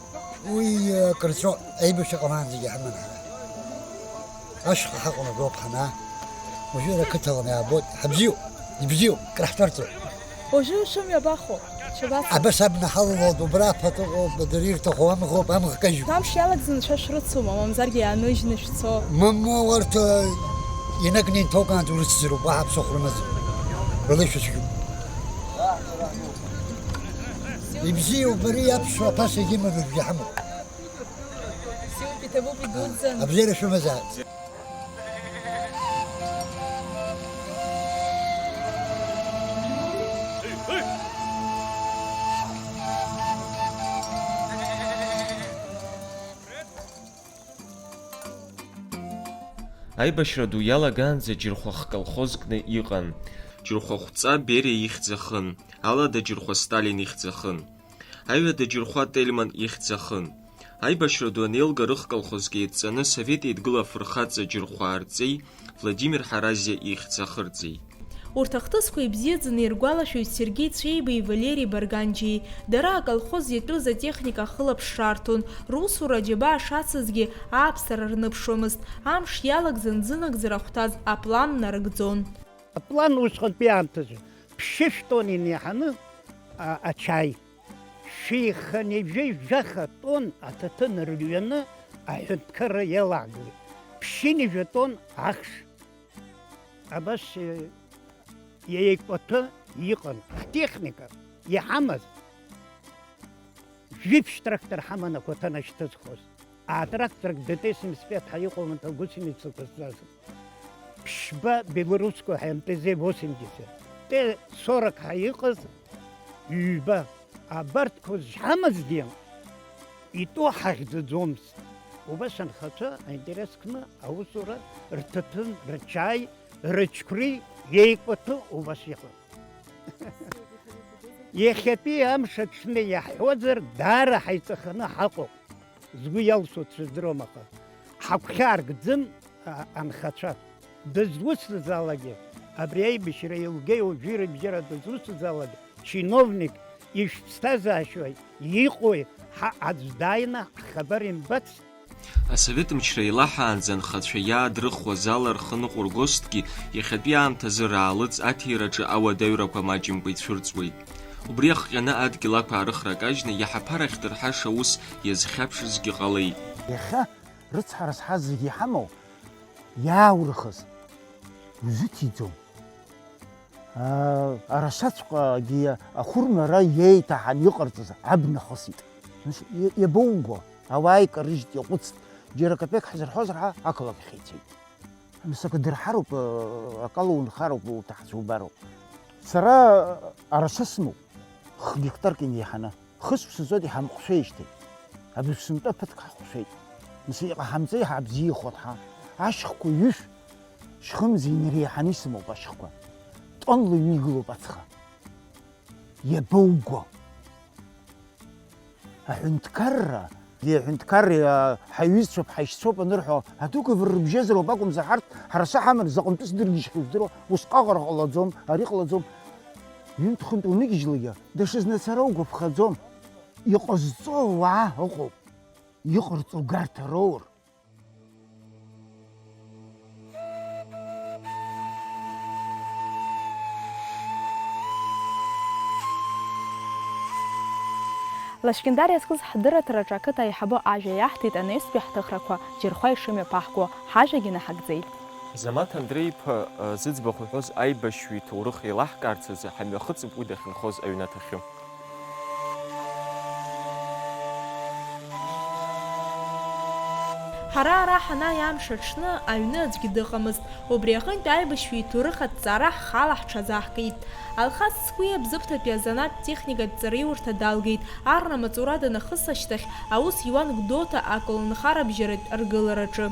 Уи, э, акырцәо аибашьра ҟалаанӡагьы ҳаман ҳара. Ашҟа ҳаҟоуп аброуп ҳанаа. Уажәы ара ақыҭаланы иаабоит. Ҳабзиоуп, ибзиоуп, краҳҭарҵоит. Уажәы шәымҩа абахәо? Шәабацо? Абас абна ҳалалоит, убра аԥаҭа ыҟоуп, дара ирҭаху амӷоуп, амӷ кажьуп. Амш иалагӡаны шәа шәрыцума, мамзаргьы иаанужьны шәцо? Мамоу, урҭ, э, инагны инҭоугаанӡа урыцзароуп, уаҳа ԥсыхәа рымаӡам. Рыла ишәыцәгьоуп. Ибзиоуп, ари аԥсуа ԥаса егьимам, рыжәгьы ҳамоуп. Бзиоуп, иҭабуп, идуӡӡан. Абзиара шәымазааит. Аибашьра ду иалагаанӡа Џьырхәа хколхозкны иҟан. Џьырхәа хәҵа Бериа ихьӡ ахын, алада Џьырхәа Сталин ихьӡ ахын. Аҩада Џьырхәа Тельман ихьӡ ахын. Аибашьра ду анеилга рыхколхозгьы еидҵаны Совет Еидгыла афырхаҵа Џьырхәа арҵеи Владимир Ҳаразиа ихьӡ ахырҵеит. Урҭ ахҭысқәа ибзиаӡаны иргәалашәоит Сергеи Цәеибеи Валери Барганџьиеи. Дара аколхоз иатәыз атехника ахылаԥшра арҭон, русура аџьабаа шацызгьы ааԥсара рныԥшуамызт, амш иалагӡан зынагӡара ахәҭаз аплан нарыгӡон. Аплан усҟантәи аамҭазы ԥшьышә тонн инеиҳаны, а, ачаи. Шәихынҩажәи жәаха тонн аҭаҭын рҩаны аҳәынҭқарра иалагылеит. Ԥшьынҩажәа тонн ахш. Абас, е, еикәаҭәы иҟан. Ҳтехника иҳамаз жәиԥшь трактор ҳаман ақәаҭана шьҭызхуаз. А тракторк ДТ семьдесят пять ҳәа иҟоума, гусеницақәа зҵаз. Ԥшьба белорусская МТЗ восемьдесят, Т сорок ҳәа иҟаз ҩба. Абарҭқәа зҳамазгьы итәы ҳахьӡаӡомызт. Убас анхацәа аинтерес кны аусура рҭаҭын, рчаи, рыҽқәреи еикәаҭәы убас иҟан. Иахьатәи амш аҽны иаҳҳәозар, даара ҳаиҵаханы ҳаҟоуп. Згәы иалсуа дсыздыруам, аха ҳагәхьааргӡам, а, анхацәа. Дызусҭазаалакгьы, абри аибашьра еилгеи уажәи рыбжьара дызусҭазаалакгьы, чиновник ишәԥсҭазаашьои иҟои ҳа аӡә дааины ҳхабар имбац. Асовет мчра еилаҳаанӡа анхацәа иаадрыхуаз ала рхы ныҟәыргозҭгьы, иахьатәи аамҭазы раалыҵ аҭираҿы ауадаҩрақәа маҷымкәа ицәырҵуеит. Убри ахҟьаны адгьыл ақәаарыхра кажьны иаҳаԥарахь дырҳаша ус иазхьаԥшызгьы ҟалеит. Иахьа рыцҳара зҳаз зегьы иҳамоу иааурыхыз узыҭиӡом. Аа, арасаҵәҟьагьы ахәырмара иеиҭаҳан иҟарҵаз абна хысит. Нас, иа-, иабоуго? Ауаа икарыжьт, иаҟәыҵт. Џьара капеик ҳзырҳәозар ҳәа ақалақь ахь ицеит. Нас акы дырҳароуп, акала унхароуп, уҭаҳцәа убароуп. Сара араса сымоуп, хы гектарк инеиҳаны. Хыск сызҵоит иҳамҟәшәеижьҭеи. Абри сынтәа ԥыҭк ҳҟәшәеит. Нас иҟаҳамҵеи ҳабзиахоит ҳа. Ашьхқәа ҩышә, шьхымз инареиҳаны исымоуп ашьхқәа. Тоннла ҩны игылоуп ацха. Иабоуго? Аҳәынҭқарра, аҳәынҭқарреи, а, ҳаиҩызцәоуп, ҳаишьцәоуп анырҳәо, адәыгавара рыбжьазароуп акәымзар, ҳарҭ, ҳара саҳаманы заҟантәы сдыргьежьхьоу здыруа, усҟаҟара ҟалаӡом, ари ҟалаӡом. Ҩынтә-хынтә уныгьежьлакгьы, даҽазны ацара угәаԥхаӡом. Иҟазҵо ауаа ыҟоуп, иҟарҵо гарҭа роур. Лашькьындар иазкыз ҳдырраҭараҿы ақыҭа аиҳабы ажәа иаҳҭеит анаҩстәи ҳҭыхрақәа, Џьырхәа ишымҩаԥаҳго, ҳажәагьы наҳагӡеит. Замаҭ Андреи-иԥа, э, зыӡбахә иҳәоз аибашьҩы иҭоурых еилаҳкаарц азы ҳамҩахыҵып уи дахьынхоз аҩнаҭахьы. Ҳара ара ҳанааи амш аҽны аҩны аӡәгьы дыҟамызт. Убри аҟынтә аибашьҩы иҭоурых аҭҵаара ҳхала ҳҽазаҳкит. Алхас Цкәиа Бзыԥҭатәи азанааҭтә техникатә ҵараиурҭа далгеит, арра маҵура данахыс ашьҭахь аус иуан Гәдоуҭа аколнхарабжьаратә аргылараҿы.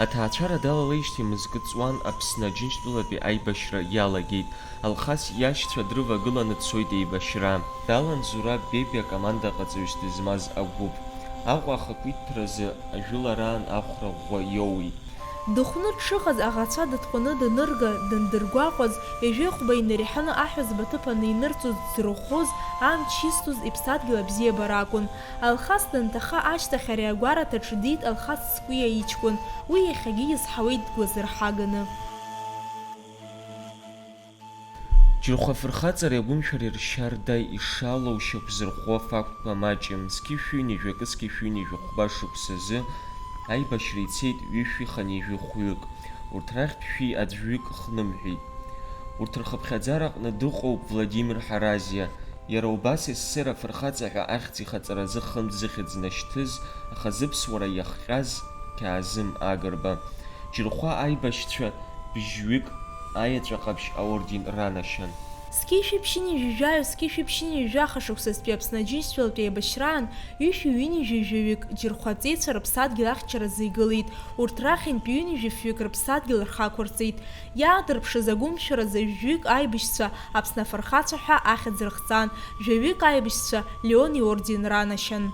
Аҭаацәара далалеижьҭеи мызкы ҵуан Аԥсны Аџьынџьтәылатәи аибашьра иалагеит. Алхас иашьцәа дрывагыланы дцоит еибашьра. Далан Зураб Бебиа акомандаҟаҵаҩыс дызмаз агәыԥ. Аҟәа ахақәиҭтәразы ажәылараан ахәра ӷәӷәа иоуит. Дыхәны дшыҟаз аӷацәа дыҭҟәаны данырга, дандыргәаҟуаз, ҩажәихәба инареиҳаны аҳәызба аҭыԥ анинырҵоз дзырӷәӷәоз, амч изҭоз иԥсадгьыл абзиабара акәын. Алхас данҭаха ашьҭахь ари агәараҭаҿы диит Алхас Цкәиа иҷкәын, уи иахьагьы изҳауеит дгәазырҳаганы. Џьырхәа афырхаҵареи агәымшәареи ршьарда ишалоу шьақәзырӷәӷәо афактқәа маҷым, зқьи шәи ҩынҩажәи акы, зқьи шәи ҩынҩажәи хәба шықәсазы аибашьра ицеит ҩышәи хынҩажәи хәҩык, урҭ рахьтә шәи аӡәҩык хнымҳәит. Урҭ рхыԥхьаӡараҟны дыҟоуп Владимир Ҳаразиа, иара убас СССР афырхаҵа ҳәа ахьӡ ихаҵаразы хынтә зыхьӡ нашьҭыз, аха зыԥсуара иахҟьаз Қьаазым Агрба. Џьырхәа аибашьцәа бжьҩык аеҵәа ҟаԥшь аорден ранашьан. Зқьи шәи ԥшьынҩажәи жәаҩа, зқьи шәи ԥшьынҩажәи жәаха шықәсазтәи Аԥсны Аџьынџьтәылатәи еибашьраан ҩышәи ҩынҩажәи жәаҩык џьырхәа аҵеицәа рыԥсадгьыл ахьчаразы игылеит. Урҭ рахьынтә ҩынҩажәи фҩык рыԥсадгьыл рхы ақәырҵеит. Иаадырԥшыз агәымшәаразы жәаҩык аибашьцәа Аԥсны афырхацәа ҳәа ахьӡ рыхҵан, жәаҩык аибашьцәа Леон иорден ранашьан.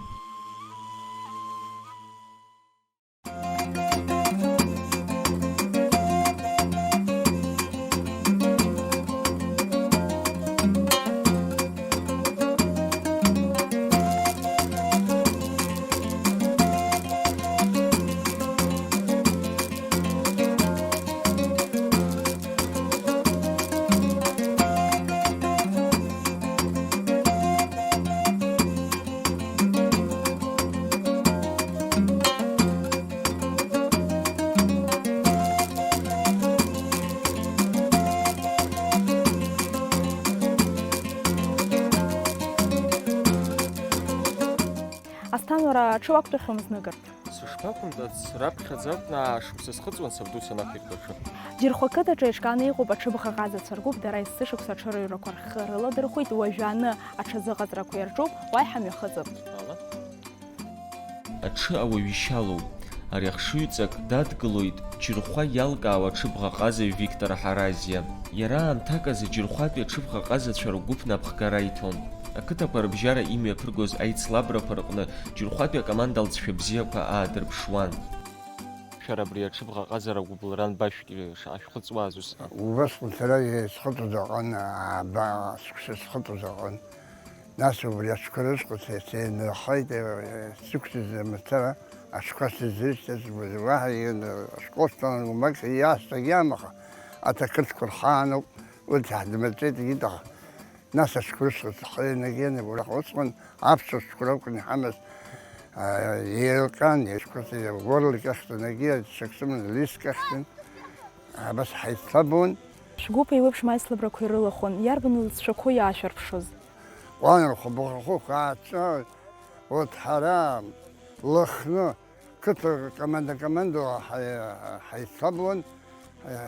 Асҭан, уара аҽы уақәтәахьоума зныкыр? Сышԥақәымтәац, раԥхьаӡа акәны аа шықәса схыҵуан сабду санақәиртәа аҽы. Џьырхәа қыҭаҿы еиҿкааны иҟоуп аҽыбӷа ҟазацәа ргәыԥ, дара есышықәса аҽырыҩрақәа рхы рыладырхәеит, уажәааны аҽазыҟаҵарақәа иарҿуп, уа иҳамҩахыҵып. Ала? Аҽы ауаҩ ишьалоуп. Ари ахшыҩҵак дадгылоит Џьырхәа иалкаауа аҽыбӷа ҟазаҩ Виктор Ҳаразиа. Иара аамҭак азы Џьырхәатәи аҽыбӷа ҟазацәа ргәыԥ напхгара иҭон. Ақыҭақәа рыбжьара имҩаԥыргоз аицлабрақәа рҟны Џьырхәатәи акоманда лҵшәа бзиақәа аадырԥшуан. Шәара абри аҽыбӷа ҟазара гәыбылра анбашәки, шаашәхыҵуаз ус? Убасҟан сара исхыҵуаз аҟан, ааба, сықәса схыҵуаз аҟан. Нас убри аҽқәа рышҟа се-, сеинырхеит, э, сықәсыз мацара аҽқәа сызрышьҭаз, уаҳа иҟан, ашкол сҭалан, уамак иаасҭагьы амаха, аҭакырҭқәа рхаануп, урҭ иаҳдмырҵеит, егьит аха. Нас аҽқәа рышҟа схы ианагены, ураҟа усҟан аԥсуа ҽқәа ракәын иҳамаз, а, еилҟьан, ишқәа, Горлик ахьтәанагьы, ҽак сыман, Лиск ахьтәан, абас ҳаицлабуан. Шәгәыԥ еиуеиԥшым аицлабрақәа ирылахәын, иарбан лҵшәақәоу иаашәырԥшыз? Ҟәанырхәа, Бӷахәыхә, Ааҵәа, урҭ ҳара, Лыхны, қыҭа команда-командала ҳаи-, ҳаицлабуан,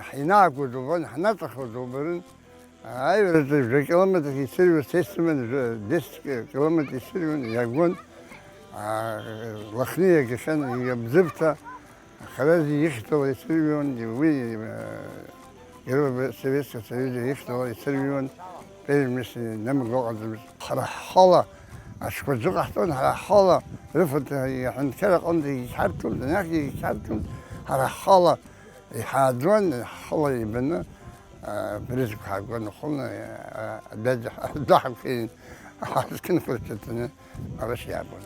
ҳаинаагоз убон, ҳнаҵахоз убарын. Аҩразы жәа километр исырҩуан, сессиман жәа, десять километр исырҩуан, иагон. А, Лыхны иагахьан, Иабзыԥҭа, Хараз ихьӡала исырҩуан, уи, а, Герой Советского Союза ихьӡала исырҩуан, первое место инамго ҟаӡамызт. Ҳара ҳхала аҽқәа рзыҟаҳҵон, ҳара ҳхала рыфатә аҳәынҭқар аҟынӡа егьҳарҭон, анахьгьы егьҳарҭон, ҳара ҳхала иҳааӡон, ҳхала ибаны, а, абрызқәа ҳаагон, ахәылны, а, адәаӡа, адәы ҳақәиин, ҳазқьынқәа рҭаҵаны, арашь иаабон.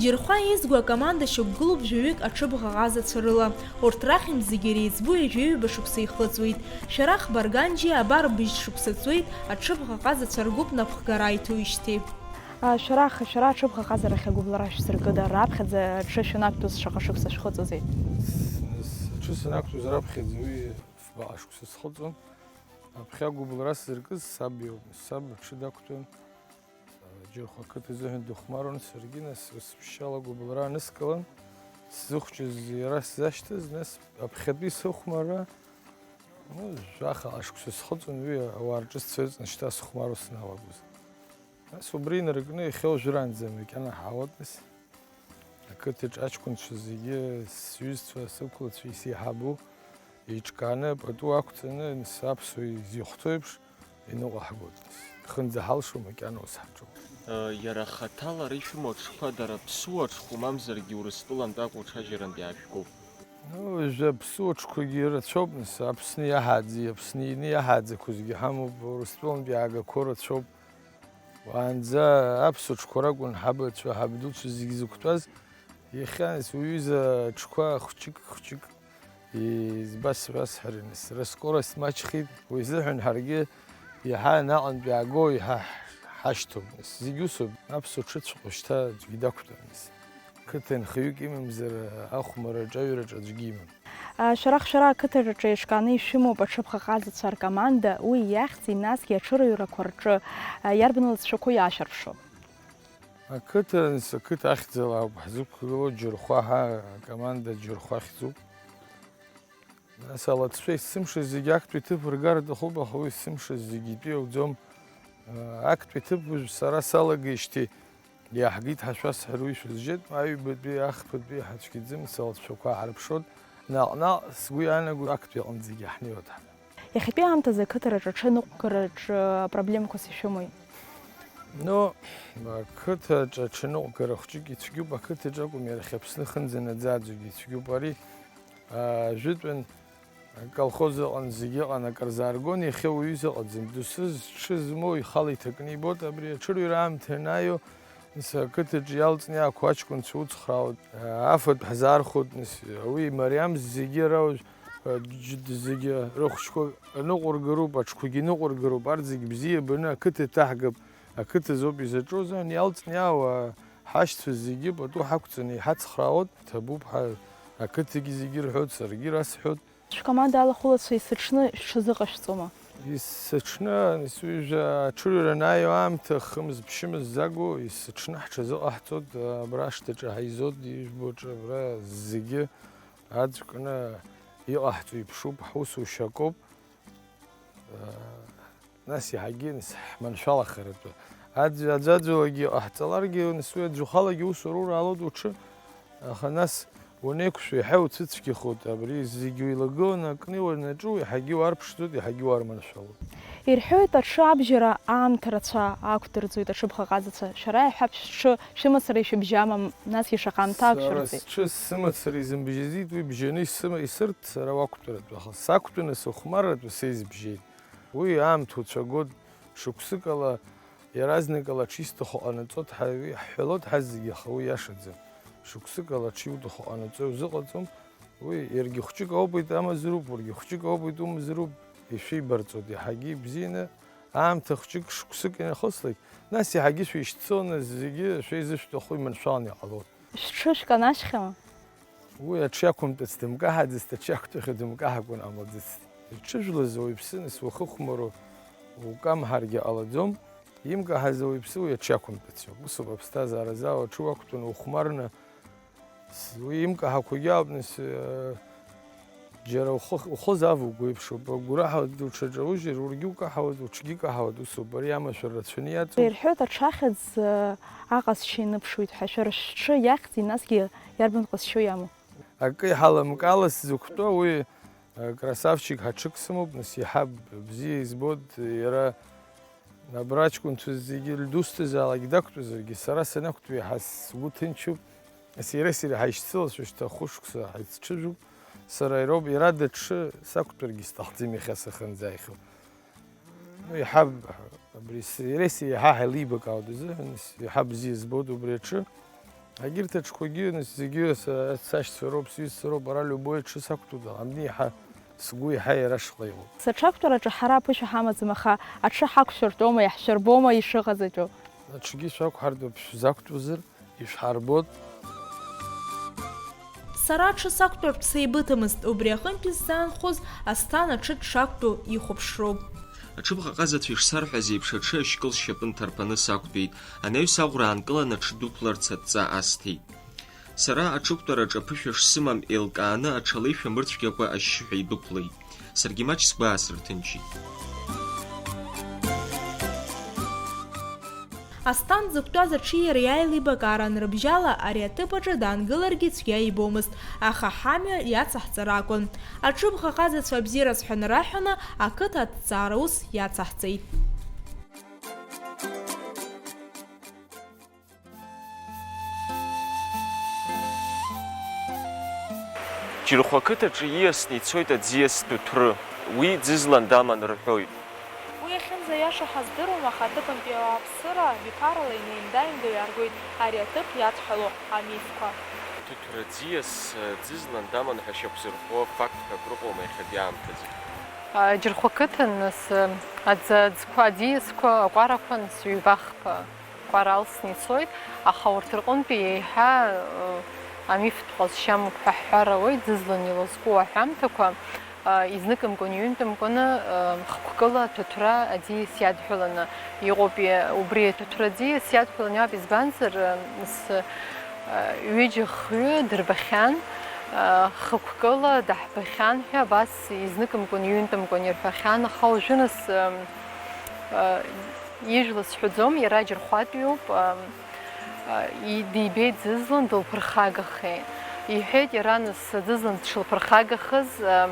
Џьырхәа еизго акоманда шьақәгылоуп жәаҩык аҽыбӷа ҟазацәа рыла. Урҭ рахьынтә зегьы иреиҵбу ҩажәи ҩба шықәса ихыҵуеит. Шәарах Барганџьиа абар быжь шықәса ҵуеит аҽыбӷа ҟазацәа ргәыԥ напхгара иҭоуижьҭеи. А, шәарах, шәара аҽыбӷа ҟазарахь агәыбылра шәзыркыда? Раԥхьаӡа аҽы шәанақәтәоз шаҟа шықәса шәхыҵуазеи? С-, с-, аҽы санақәтәоз раԥхьаӡа уи фба шықәса схыҵуан. Аԥхьа агәыбылра сзыркыз саб иоуп. Саб аҽы дақәтәан. Џьырхәа ақыҭа изыҳәан дыхәмаруан, саргьы, нас, ус ԥшьшьала агәыбылра аныскылан, сзыхәҷыз иара сзашьҭыз, нас, аԥхьатәи сыхәмарра, ну, жәаха ашықәса схыҵуан, уи ауаа рҿы сцаҩыҵны шьҭа сыхәмаруа саналагоз. Нас убри инаркны иахьа уажәраанӡа макьана ҳаауеит, нас. Ақыҭаҿ аҷкәынцәа зегьы, сҩызцәа, сықәлацәа, исеиҳабу, еиҿкааны, пату ақәҵаны, нас аԥсуа изихәҭоу еиԥш, иныҟәаҳгоит. Хынӡа ҳалшо макьана ус ҳаҿуп. Иара хаҭала ара ишәымоу аҽқәа дара ԥсуа ҽхәы мамзаргьы Урыстәылантә акәу ҽаџьарантә иаажәгоуп? Ну, уажәы аԥсуа ҽқәагьы рацәоуп, нас Аԥсны иаҳааӡеи, Аԥсны ины иаҳааӡақәоу зегьы ҳамоуп, Урыстәылантә иаагақәоу рацәоуп. Уаанӡа аԥсуа ҽқәа ракәын ҳабацәа, ҳабдуцәа зегьы зықәтәаз, иахьа нас уҩыза аҽқәа хәҷык-хәҷык избасҳәасҳәараны, раскорость маҷхеит, уи азыҳәан ҳаргьы иаҳа наҟынтә иаагоу иаҳа ҳашьҭоуп. Зегь усоуп, аԥсуа ҽыҵәҟьа шьҭа аӡәгьы дақәтәамызт. Қыҭа нхаҩык имамзар, ахәмарраҿы аҩраҿы аӡәгьы имам. Шәарах, шәара ақыҭаҿы еиҿкааны ишәымоуп аҽыбӷаҟазацәа ркоманда, уи иахьӡи, насгьы аҽырҩрақәа рҿы иарбан лҵшәақәоу иаашәырԥшуа? Ақыҭа, нас, ақыҭа ахьӡала ауп ҳзықәгылоу, Џьырхәа ҳәа акоманда Џьырхәа ахьӡуп. Нас алаҵшәа есымша зегьы актәи ҭыԥ ргар аҭахуп, аха уи есымша зегьы итәы иауӡом. Актәи ҭыԥ уажә сара салагеижьҭеи иаҳгеит ҳәа шәасҳәар уи шәызжьеит, аҩбатәи, ахԥатәи ҳацәгьаӡым, салаҵшәақәа ҳарԥшуан. Наҟ-наҟ сгәы иаанаго актәи аҟынӡагьы ҳнеиуа дҳаман. Иахьатәи аамҭазы ақыҭараҿы аҽаныҟәгараҿы апроблемақәас ишәымои? Ну, ақыҭаҿы аҽаныҟәгара хәҷык ицәгьоуп, ақыҭаҿы акәым, иара иахьа Аԥсны хынӡа наӡаӡогьы ицәгьоуп ари. Ажәытәан аколхоз ыҟан, зегьы ыҟан, акыр зааргон, иахьа уаҩы изыҟаӡам. Доусы зҽы змоу ихала иҭакны ибоит, абри аҽырҩра аамҭа ианааио, нас, ақыҭаҿы иалҵны иаақәу аҷкәынцәа уцхраауеит, афатә ҳзаархәоит, нас, уи имариам зегьы ара уажә, џьд-, зегьы рыхәшьқәа ныҟәыргароуп, аҽқәагьы ныҟәыргароуп, арҭ зегь бзиа баны ақыҭа иҭаҳгап, ақыҭа азоуп изаҿу азыҳәан иалҵны иаауа ҳашьцәа зегьы пату ҳақәҵаны иҳацхраауеит, ҭабуп ҳәа ақыҭагьы зегьы рҳәоит, саргьы расҳәоит. Шәкоманда алахәылацәа есыҽны шәҽазыҟашәҵома? Есыҽны, нас, уажәы аҽырҩра анааиуа аамҭа, хымз-ԥшьымз заго, есыҽны ҳҽазыҟаҳҵоит, абра ашҭаҿы ҳаизоит, ижәбо аҿы абра зегьы аӡә кны иҟаҳҵо иԥшуп, ҳусушьа акоуп. Нас иаҳагьы, нас, ҳманшәалахаратәы. Аӡә-, аӡәаӡәалагьы иҟаҳҵаларгьы, нас, уи аӡәы ухалагьы усура ураалоит уҽы, аха нас уанеиқәшәо, еиҳа иуцәыцәгьахоит, абри зегьы уеилагыланы акны уанаҿу, еиҳагьы уарԥшӡоит, еиҳагьы уарманшәалоит. Ирҳәоит, аҽы абжьара аамҭа рацәа ақәдырӡоит аҽыбӷаҟазацәа. Шәара иаҳҳәап, шәҽы шәымацара ишәыбжьама, насгьы шаҟа аамҭа Сара ақәшәырҵеит? Сҽы сымацара изымбжьаӡеит, уи бжьаны исыма-, исырҭ сара уақәтәаратәы, аха сақәтәаны сыхәмарратәы са избжьеит. Уи аамҭа уцәагоит, шықәсыкала, иаразнакала аҽисҭаху ҟанаҵоит ҳәа уи ҳҳәалоит ҳазегьы, аха уи иашаӡам. Шықәсыкала аҽиуҭаху ҟанаҵо иузыҟаҵом. Уи иаргьы хәҷык аубеит амазароуп, уаргьы хәҷык аубеит умазароуп, ишәибарҵоит иаҳагьы ибзианы. Аамҭа хәҷык, шықәсык инахыслак, нас иаҳагьы шәишьцыланы зегьы шәеизышәҭаху иманшәаланы иҟалоит. Шәҽы шәканашьхьама? Уи аҽы иақәымтәац дымкаҳаӡацт, аҽы иақәтәахьоу дымкаҳакәан ҟамлаӡацт. Иҽыжәлаз ауаҩԥсы, нас, уахыхәмаруа укамҳаргьы ҟалаӡом, имкаҳаз ауаҩԥсы уи аҽы иақәымтәац иоуп. Усоуп аԥсҭазаара заа, уҽы уақәтәаны ухәмарны, с-, уи имкаҳақәагьы ауп, нас, э, џьара ухы, ухы завуго еиԥшуп, агәгәараҳәа уҽаҿаужьыр, ургьы укаҳауеит, уҽгьы каҳауеит, усоуп, ари амашәыр рацәаны иаҵоуп. Ирҳәоит, аҽахьӡ, э, аҟазшьа иныԥшуеит ҳәа, шәара шәҽы иахьӡи, насгьы иарбан ҟазшьоу иамоу? Акы иҳаламкала сзықәтәоу уи, э, красавчик ҳаҽык сымоуп, нас иаҳа бзиа избоит, иара абра аҷкәынцәа зегьы дусҭазаалак дақәтәазаргьы, сара санақәтәоу иаҳа сгәы ҭынчуп, нас иара сара ҳаишьцылашәа шьҭа хәышықәса ҳаицҽыжәуп, сара иароуп, иара даҽы сақәтәаргьы сҭахӡам иахьа сахьынӡааихьоу. Ну, иаҳа абри с-, иареи сареи иаҳа ҳаилибакаауеит азыҳәан, с-, иаҳа бзиа збоит убри аҽы. Егьырҭ аҽқәагьы, нас, зегьы са-, сашьцәа роуп, сҩызцәа роуп, ара любой аҽы сақәтәоуп, ани иаҳа сгәы иаҳа иара шҟа иҟоуп. Саҽақәтәараҿы ҳара аԥышәа ҳамаӡам, аха аҽы ҳақәшәыртәома, иаҳшәырбома ишыҟаз аҿы? Аҽгьы шәақәҳартәып, шәзақәтәазар. Ишәҳарбоит. Сара аҽы сақәтәартә сеибыҭамызт, убри аҟынтәи сзаанхоз Асҭан аҽы дшақәтәоу ихәаԥшроуп. Аҽыбӷаҟазацәа ишсарҳәаз еиԥш, аҽы ашькыл сшьапы нҭарԥаны сақәтәеит, анаҩс аӷәра аанкылан аҽы дәықәларц адҵа асҭеит. Сара аҽықәтәараҿы аԥышәа шсымам еилкааны, аҽы алеишәа мырцәгьакәа ашьшьыҳәа идәықәлеит. Саргьы маҷ сгәы аасырҭынчит. Асҭанда дзықәтәаз аҽы иара иааилибакаара анрыбжьала, ари аҭыԥ аҿы даангыларгьы цәгьа ибомызт, аха ҳамҩа иацаҳҵар акәын. Аҽыбӷаҟазацәа абзиараз ҳәа нараҳәаны, ақыҭа аҭҵаара ус иацаҳҵеит. Џьырхәа қыҭаҿы ииасны ицоит аӡиас Ҭыҭәры, уи ӡызлан даман рҳәоит. Уи иахьынӡаиаша ҳаздыруам, аха аҭыԥантәи ауааԥсыра абиԥарала инеиндаинго иааргоит ари аҭыԥ иадҳәало амифқәа. Ҭыҭәры аӡиас ӡызлан даман ҳәа шьақәзырӷәӷәо фактқәак рыҟоума иахьатәи аамҭазы? Џьырхәа қыҭан, нас, аӡ-, аӡқәа, аӡиасқәа, акәарақәа, нас, ҩба-хԥа кәара алсны ицоит, аха урҭ рҟынтәи еиҳа, э, амифтә ҟазшьа амоуп ҳәа ҳҳәар ауеит, ӡызлан илазку аҳәамҭақәа, э, изныкымкәан, иҩынтәымкәаны, э, хықәкыла аҭыҭәра аӡиас иадҳәаланы иҟоуп, и-, убри аҭыҭәра аӡиас иадҳәаланы иҟоуп, избанзар, э, нас, э, ҩыџьа хҩы дырбахьан, э, хықәкыла даҳбахьан ҳәа абас изныкымкәан, иҩынтәымкәан ирҳәахьан, аха уажәы, нас, э, э, Ижәла сҳәаӡом, иара Џьырхәатәиуп, а, а, и-, дибеит ӡызлан, дылԥырхагахеит. Иҳәеит иара, нас, ӡызлан дшылԥырхагахаз, а,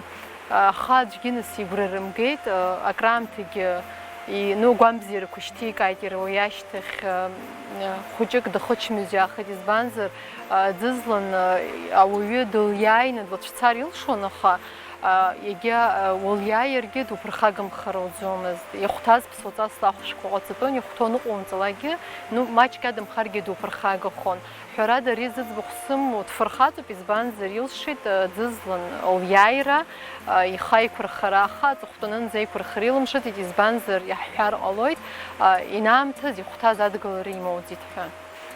а, аха аӡәгьы, нас, игәра рымгеит, а, акраамҭагьы и-, ну, агәамбзиарақәа шьҭикааит иара уи ашьҭахь, а, а, хәыҷык дахычмазаҩхеит, избанзар, а, ӡызлан, а, ауаҩы дылиааины длацәцар илшон, аха, а, егьа, а, уылиааиргьы дуԥырхагамхар ауӡомызт. Ихәҭаз ԥсуаҵас лахәшәқәа ҟаҵатәын, ихәҭоу аныҟоумҵалакгьы, ну, маҷк иадамхаргьы дуԥырхагахон. Ҳәарада, ари зыӡбахә сымоу дфырхаҵоуп, избанзар, илшеит, а, ӡызлан лиааира, а, ихы аиқәырхара, аха аҵыхәтәанынӡа аиқәырхара илымшеит, избанзар, иаҳҳәар ҟалоит, а, инаамҭаз ихәҭаз адгылара имоуӡеит ҳәа.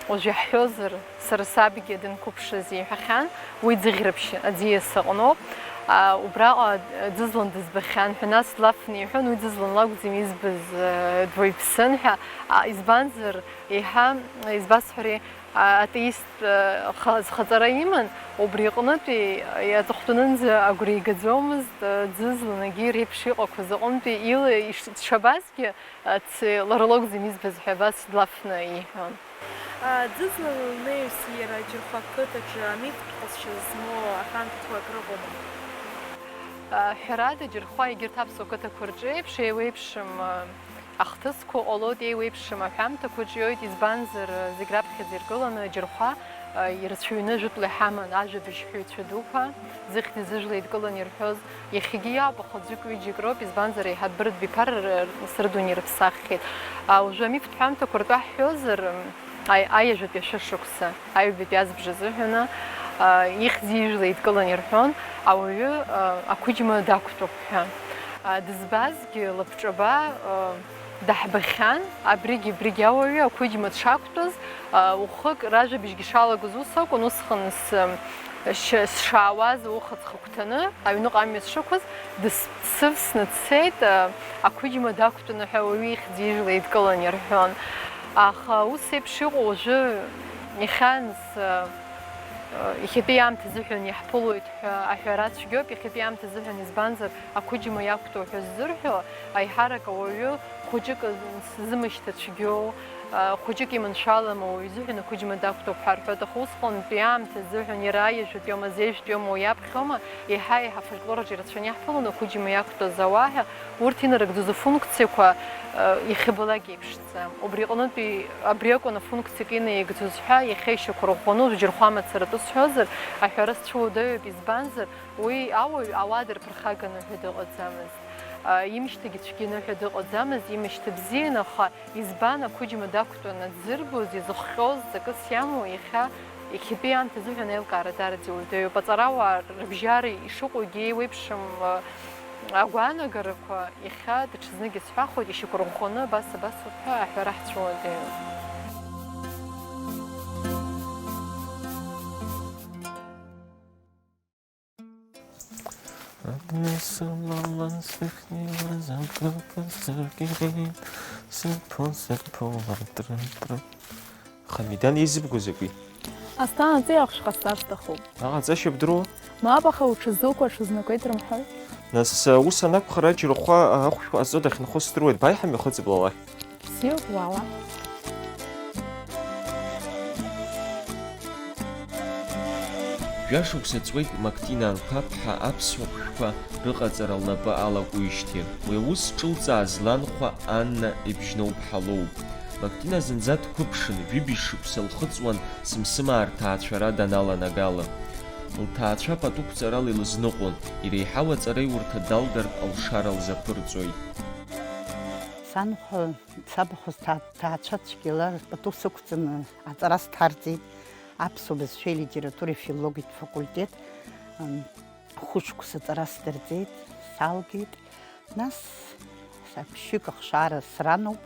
Уажә иаҳҳәозар, сара сабгьы данқәыԥшыз иҳәахьан, уи ӡыӷьрыԥшь аӡиас аҟноуп. А, убраҟа ӡызлан дызбахьан ҳәа, нас длафны иҳәон, уи ӡызлан лакәӡам избаз, э, дуаҩԥсын ҳәа. А, избанзар, еиҳа, избасҳәари, а, атеист, э, ха-, зхаҵара иман, убри аҟнытәи аҵыхәтәанынӡа агәра игаӡомызт, э, ӡызлан егьи реиԥш иҟақәаз аҟынтәи ила иш-, дшабазгьы, Аци, лара лакәӡам избаз ҳәа абас длафны иҳәон. Ӡызлан лнеиҩс иара Џьырхәа ақыҭаҿы амифтә ҟазшьа змоу аҳәамҭақәак рыҟоума? Ҳәарада, Џьырхәа егьырҭ аԥсуа қыҭақәа рҿы еиԥш, еиуеиԥшым ахҭысқәа ҟалоит, еиуеиԥшым аҳәамҭақәа ҿиоит, избанзар, зегь раԥхьаӡа иргыланы Џьырхәа ирацәаҩны ажәытәла иҳаман ажәабжь ҳәаҩцәа дуқәа, зыхьӡи зыжәлеи еидкыланы ирҳәоз, иахьагьы иоуп, аха ӡәык-ҩыџьак роуп, избанзар, еиҳа дәырдәиԥар р-, р-, срыдуны ирыԥсаххьеит. А, уажәы амифтә ҳәамҭақәа ртәы ҳҳәозар, м, аи-, аиажәатәи ашәышықәса, аҩбатәи азбжа азыҳәаны, а, ихьӡи ижәлеи еидкыланы ирҳәон, ауаҩы, а, ақәыџьма дақәтәоуп ҳәа. А, дызбазгьы лабҿаба, а, даҳбахьан, абригь, абригь ауаҩы ақәыџьма дшақәтәаз, а, уахык ражәабжьгьы шалагоз ус акәын, усҟан с-, ш-, сшаауаз ауха ҵхагәҭаны, аҩныҟа амҩа сшықәыз, дыс-, дсывсны дцеит, а, ақәыџьма дақәтәаны ҳәа ауаҩы ихьӡ-ижәла еидкылан ирҳәон. Аха ус еиԥш иҟоу уажәы иахьанс, а, а, иахьатәи аамҭа азыҳәан иаҳԥылоит ҳәа аҳәара цәгьоуп, иахьатәи аамҭа азыҳәан, избанзар, ақәыџьма иақәтәоу ҳәа ззырҳәо, аиҳарак ауаҩы хәыҷык зымышьҭацәгьоу, а, хәыҷык иманшәалам ауаҩы изыҳәан ақәыџьма дақәтәоуп ҳәа рҳәоит, аха усҟантәи аамҭа азыҳәан иара аиажәатәиома, азеижәтәиома, уи аԥхьома, еиҳа-еиҳа афольклор аҿы ирацәаны иаҳԥылон ақәыџьма иақәтәаз ауаа ҳәа, урҭ инарыгӡоз афункциақәа, а, иахьабалак еиԥш. Убри аҟнытәи абри акәын афункциак инаигӡоз ҳәа, иахьа ишьақәырӷәӷәаны уажә Џьырхәа мацаратәы сҳәозар, аҳәара сцәыуадаҩуп, избанзар, уи ауаҩ ауаа дырԥырхаганы ҳәа дыҟаӡамызт. А, имышьҭагьы цәгьаны ҳәа дыҟаӡамызт, имышьҭа бзиан, аха избан ақәыџьма дақәтәаны дзырбоз, изыхҟьоз, ҵакыс иамоу, иахьа, иахьатәи аамҭа азыҳәан аилкаара даараӡа иуадаҩуп. Аҵарауаа рыбжьара ишыҟоугьы еиуеиԥшым, а, агәаанагарақәа. Иахьа даҽазнык исҳәахуеит, ишьақәырӷәӷәаны абас, абасоуп ҳәа аҳәара ҳцәыуадаҩуп. Абни сымалан сахьнеиуаз акыка сыркьеит, сыԥо, сыԥо, атры-тры. Хамидан изыбго закәи? Асҭана, аҵеи ахәшә ҟасҵар сҭахуп. Аҟаҵашьа бдыруоу? Мап, аха уҽазуқәа аҽазнакуеит рымҳәои? Нас, ус анакәха, Џьырхәа ахәшә ҟазҵо дахьынхо сдыруеит, бааи ҳамҩахыҵып лалахь. Бзиоуп, уаала. Жәашықәса ҵуеит Мактина Анқәаб-ԥҳа аԥсуа хәшәқәа рыҟаҵара лнапы алакуижьҭеи. Уи аус ҿылҵааз ланхәа Анна Ибжьноуԥҳа лоуп. Мактина зынӡа дқәыԥшын, ҩыбжь шықәса лхыҵуан Сымсымаа рҭаацәара даналанагала. Лҭаацәа пату қәҵарала илызныҟәон, иреиҳау аҵараиурҭа далгартә алшара лзаԥырҵоит. Санхәа, сабахәа сҭаа-, ҭаацәа цәгьала пату сықәҵаны аҵара сҭарҵеит, аԥсуа бызшәеи литературеи филологиатә факультет, м, хәышықәса аҵара сдырҵеит, салгеит. Нас са ԥшьҩык ахшара срануп,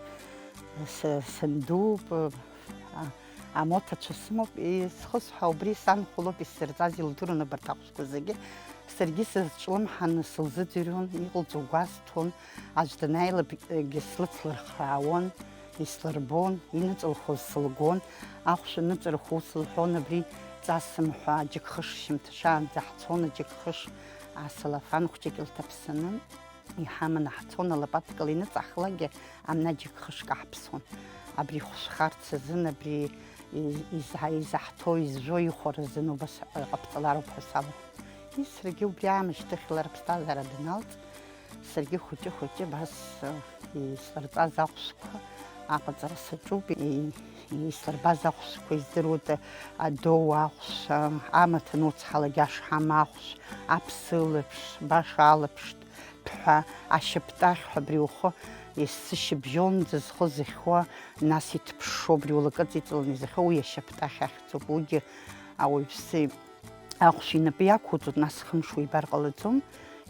сы-, сандууп, а, амоҭацәа сымоуп, исхысҳәа убри санхәа лоуп исзырҵаз, илдыруан абарҭ ахәшәқәа зегьы. Саргьы сазҿлымҳаны сылзыӡырҩуан, иҟалҵо гәасҭон, аӡә данааилакгьы слыцлырхраауан, ислырбон, иныҵылхуаз сылгон, ахәшә аныҵырхуа ус лҳәон, абри ҵасым ҳәа џьыкхыш шьамҭа шаанӡа ҳцон, аџьыкхыш асалафан хәҷык илҭаԥсаны. Иҳаманы ҳцон, алапатка иныҵаҳхлакгьы, амна џьыкхышк аҳԥсон. Абри ихәшәхарц азын, абри и-, иза-, изаҳҭо, изжәо ихәара азын убас, э, ҟабҵалароуп ҳәа салҳәон. Ис, саргьы убри аамышьҭахь лара аԥсҭазаара даналҵ, саргьы хәыҷы-хәыҷы абас, э, ислырҵаз ахәшәқәа аҟаҵара саҿуп. И-, ислырбаз ахәшәқәа издыруеит, адоу ахәшә, амаҭ ануцҳалак ашҳам ахәшә, аԥсылаԥш, баша алаԥш, ҳәа ашьаптахь ҳәа абри ухы есышьыбжьонӡа зхы зыхьуа, нас иҭԥшшо абри улакыҵа иҵаланы изыхьуа, уи ашьаптахь ахьӡуп. Уигьы ауаҩԥсы ахәшә инапы иақәуҵоит, нас хымш уибар ҟалаӡом,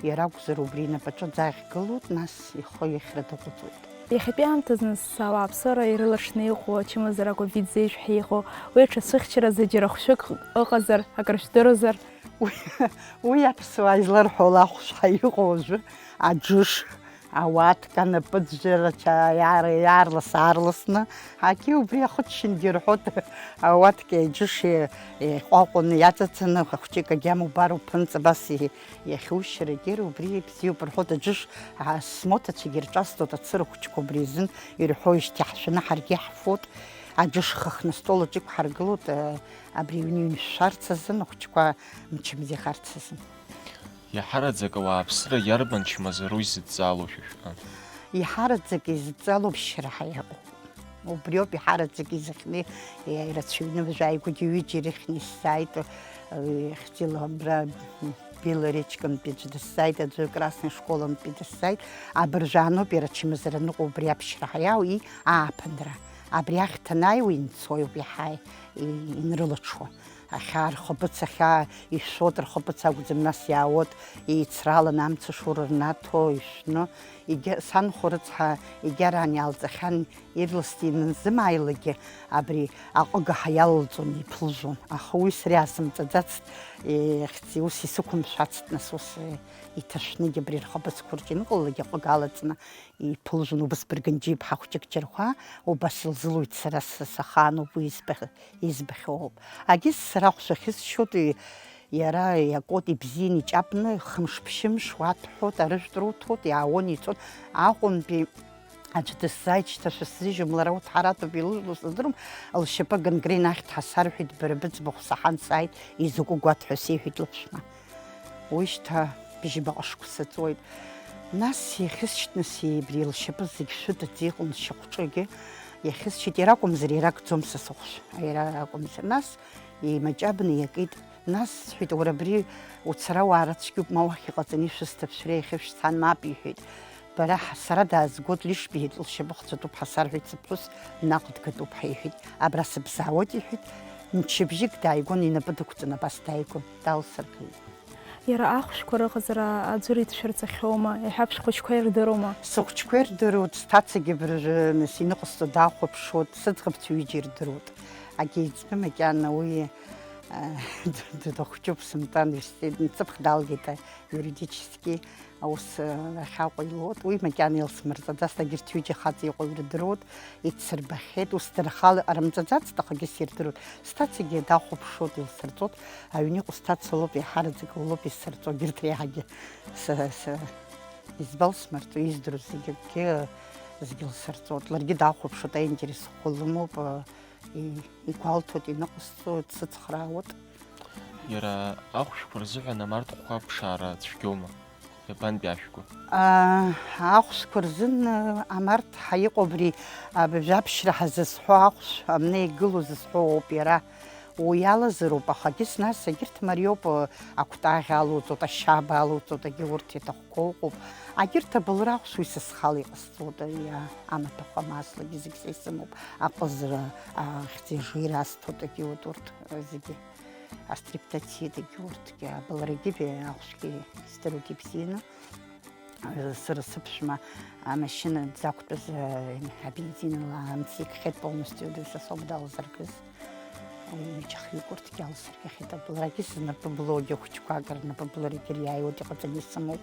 иара акәзар убри инапаҿы аӡы ахьгылоуп, нас ихы ихьра даҟәыҵуеит. Иахьатәи аамҭазы нас ауааԥсыра ирылаҽны иҟоу ачымазара ковид зежә ҳәа иҟоу, уи аҽацәыхьчаразы џьара хәшәык ыҟазар, акыр шәдыруазар? Уи, уи аԥсуаа изларҳәо лахәшәа иҟоу уажәы аџыш, ауатка, анапыӡәӡәарацәа иаарлас-аарласны, ҳагьы убри ахыччангьы рҳәоит, ауаткеи аџьыши еиҟәаҟәаны иаҵацаны, хәыҷык агьама убар уԥынҵа абас и-, иахьушьарагьы убри бзиоуп рҳәоит, аџыш, а, смоҭацәагьы рҿасҵоит, ацыра хәыҷқәа убри азын ирҳәоижьҭеи ҳшәаны ҳаргьы иаҳфоит, аџыш хыхны астол аҿы иқәҳаргылоит, а, абри аҩны иҩншәшәарц азын ахәыҷқәа мчыбжьахарц азын. Иаҳараӡак ауааԥсыра иарбан чмазароу изыдҵалоу шәа шәҟны? Иҳараӡак изыдҵалоу ԥшьра ҳәа иҟоуп. Убриоуп иҳараӡак изыхьны, ирацәаҩны, уажәы ааигәагьы ҩыџьа ирыхьны исзааит, э, ихьӡила абра Белоречкантәи аӡәы дысзааит, аӡәы Красный школантәи дысзааит. Абыржәы ааноуп иара ачымазара аныҟоу убри аԥшьра ҳәа иаау, и ааԥынра. Абри ахьҭа анааиуа инцои ауп иаҳа и-, инрылаҽуа. Ахьаа рхаԥыц, ахьаа ишәшәоит, рхаԥыц акәӡам, нас иаауеит, еицраланы амца шоура рнаҭо, ишәны, егьа-, санхәа рыцҳа, егьараан иаалҵахьан, ирласны инанзымааилакгьы, абри аҟыгаҳа иалалҵон, иԥылжәон. Аха уи сара иаасымҵаӡацт, ихьӡи, ус исықәымшәацт, нас ус, э, иҭашәнагьы абри рхаԥыцқәа рҿы иныҟалалакгьы аҟыга алаҵны, иԥылжәон убас Быргынџьиԥҳа хәҷык џьархәа, убас илзылуит сара, са сахаануп уи избах-, избахьоу ауп. Агьыс сара ахәшә ахьысшьуеит, иара иакуеит ибзианы иҷапны, хымш-ԥшьымш уаҭәҳәоит, арыжәтә руҭоит, иаауан, иҵон. Аҟәантәи аӡә дысзааит, шьҭа шәысзыжьуам, лара уҭҳаратәуп, илыжәлоу сыздырам, лшьапы гангрена ахьҭа сарҳәеит, бара быӡбахә саҳан сааит, изакәу гәаҭ ҳәа сеиҳәеит лыԥшәма. Уи шьҭа бжьбаҟа шықәса ҵуеит. Нас иахьысшьҭны сеибри лшьапы зегь шәыдаӡа иҟан, лшьахәҿыгьы иахьысшьит, иара акәымзар, иара акәӡом са сыхәшә, иара акәымзар. Нас еимаҷабны иакит. Нас сҳәеит, уара абри уцара уаара цәгьоуп, ма уахь иҟаҵаны ишәысҭап, шәара иахьышәцан, мап, иҳәеит. Бара ҳа-, сара даазгоит, лишь биҳәеит, лшьапы хҵәатәуп ҳәа сарҳәеит, сыԥҳәыс наҟ дгатәуп ҳәа иҳәеит. Абра сыбзаауеит, иҳәеит. Мчыбжьык дааигон, инапы дықәҵаны абас дааигон, далсыргеит. Иара ахәшәқәа рыҟаҵара аӡәыр иҭшәырҵахьоума, иҳәаԥшь хәыҷқәа ирдыруама? Сыхәҷқәа ирдыруеит, сҭацагьы абыржәы, нас, иныҟасҵо дахәаԥшуеит, сыӡӷабцәа ҩыџьа ирдыруеит. Агьеиҵбы макьана уи, э, д-, д-, дахәҷуп, сымтәан, ҩсҭеит, мцыԥх далгеит, а, юридически аус, э, ахьаҟа илоуит. Уи макьана илсмырҵаӡац, егьырҭ ҩыџьа хаҵа иҟоу ирдыруеит. Ицырбахьеит, ус дара рхала иҟарымҵаӡацт, аха егьыс ирдыруеит. Сҭацагьы дахәаԥшуеит, илсырҵоит. Аҩны иҟоу сҭаца лоуп, иаҳараӡак лоуп исырҵо, егьырҭ реиҳагьы са, са избалсмырҵо, издыруа зегьы акгьы, зегьы лсырҵоит. Ларгьы дахәаԥшуеит, аинтерес ӷәӷәа лымоуп, и-, игәалҭоит, иныҟәысҵоит, дсыцхраауеит. Иара ахәшәқәа рзыҳәан амарҭхәқәа аԥшаара цәгьоума? Иабантәи ашәқәа? Аа, ахәшәқәа рзын, аа, амарҭ ҳа иҟоу абри, аа, абжьаԥшьра ҳазызҳәо ахәшә, амны игылоу зызҳәо ауп иара. Уи алазароуп, аха егьыс нас егьырҭ мариоуп, аа, акәтаӷь алоуҵоит, ашьаба алоуҵоит, егьи урҭ иаҭахқәоу ыҟоуп. Егьырҭ абылра ахәшә уи са схала иҟасҵоит, иа-, амаҭәахә амааслагьы зегь са исымоуп, аҟазара, аа, ахьӡ-ижира асҭоит, егьи урҭ, урҭ, аа, зегьы. Астриптоцидгьы урҭгьы, абылрагьы, ахәшәгьы издыруеит ибзианы. Сара сыԥшәма амашьына дзақәтәаз, абензинла амц икхеит полностью, дыҩсасоуп далзыргаз. Уи ҩыџьа хҩык урҭгьы алсыргахьеит. Абылрагьы знапы блогьы хәыҷқәак рнапы бларагьы ириааиуеит, иҟаҵаны исымоуп.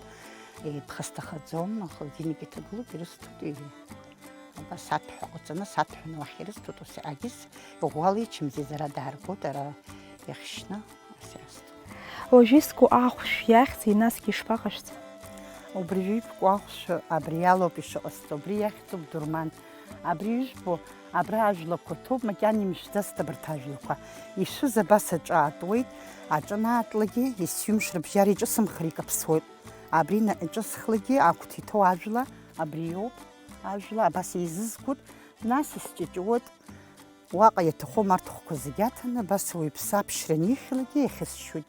Иԥхасҭахаӡом, ахылдинагьы ҭагылоуп, ирысҭоит. Абас аҭәҳәа ҟаҵаны, саҭәҳәаны уахь ирысҭоит, ус агьыс иӷәӷәала ичымзи, зара дааргоит, ара иахьшьны, ус иаасҭоит. Уажә иску ахәшә иахьӡи, насгьы ишԥаҟашәҵа? Убри жәибку ахәшә абри алоуп ишыҟасҵо, убри иахьӡуп дурман. Абри ижәбо, абра ажәлақәа ҭоуп, макьана имшәӡацт абарҭ ажәлақәа. Ишәыз абас аҿы аатуеит, аҿы анаатлакгьы, есҩымш рыбжьара иҿысымхыр икаԥсуеит. Абри на-, иҿысхлакгьы агәҭа иҭоу ажәла, абри иоуп. Ажәла абас еизызгоит, нас исҷыҷуеит. Уаҟа иаҭаху амарҭхәқәа зегьы аҭаны, абас ауаҩԥсы аԥшьра анихьлакгьы иахьысшьуеит.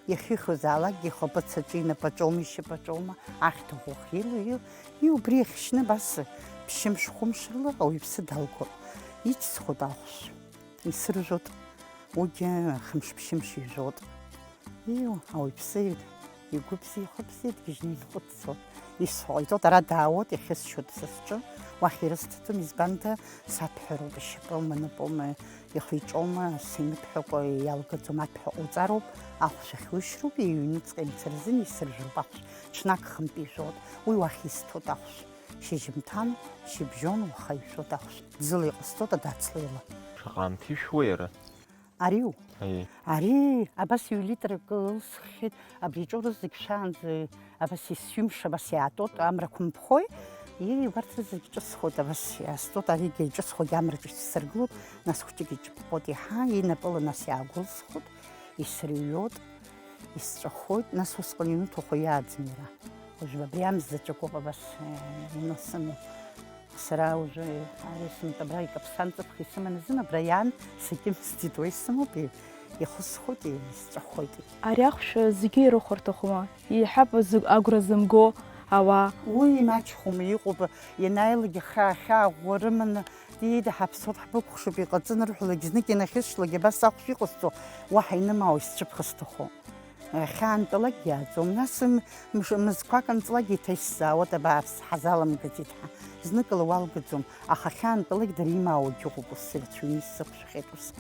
Иахьихьуазаалакгьы ихаԥыц аҿы, инапаҿоума, ишьапаҿоума, ахьҭа ӷәӷәа ахьилоу, иу-, иу-, убри иахьшьны абас ԥшьымш-хәымш рыла ауаҩԥсы далгоит. Иҵысхуеит ахәшә, исыржәуеит, уигьы хымш-ԥшьымш ижәуеит. Иу, ауаҩԥсы игәы бзиа, ихы бзиа дгьежьны инхәыццоит. Исҳәо ҟаиҵоит, ара даауеит, иахьысшьуеит са сҿы, уахь ирысҭаӡом, избанда саҭәҳәароуп, ишьапоума, напоума, ихы-иҿоума, симыҭәҳәакәа иалгаӡом, аҭәҳәа ҟауҵароуп, ахәшә ахьушьроуп, иҩныҵҟа имцар азын исыржәроуп ахәшә, ҽнак хынтә ижәуеит, уи уахь исҭоит ахәшә, шьыжьымҭан, шьыбжьон, уаха ишәоит ахәшә, ӡыла иҟасҵоит, адацлеила. Шаҟа аамҭа ишәуа иара? Ариу? Аиеи. Ари абас ҩ-литрак ылсххьеит, абри иҿоу рызегь шәаанӡа абас есҩымш абас иаатәоит, амрақәа мԥхои, ии, убарҭ рызегь ҿысхуеит, абас иаасҵоит, аригьы иҿысхуагь амраҿы исыргылоит, нас хәҷык иҿыԥҟоит иаҳа, инапыла нас иаагәылсхоит, исырҩуеит, исҵәахоит, нас усҟан иануҭаху иааӡам иара. Уажә абри амза заҵәык ауп абас, э, инасымоу. Сара уажәы ари сынтәа абра икаԥсан ҵыԥх исыман азын, абра иаан сакьымсӡеит, уа исымоуп, и-, ихысхуеит, и-, исҵәахуеит. Ари ахәшә зегьы ирыхәарҭахума? Еиҳаб зы-, агәра зымго ауаа. Уи имаҷхома, иҟоуп, ианааилак ихы ахьаа ӷәӷәа рыманы, диида ҳаԥсуеит, ҳбыкәхшоуп, иҟаҵаны рҳәалак, знык инахьысшьлак, абас ахәшә иҟасҵо, уаҳа инымаауа исцәыԥха сҭахуп. Ахьаантәалак иааӡом, нас м-, мш-, мызқәак анҵлак еиҭа исзаауеит, абааԥс, ҳазаламгаӡеит ҳәа. Зныкала уалгаӡом, аха ахьаантәалак дара имаауагьы ыҟоуп, ус ирацәаҩны исзықәшәахьеит ус.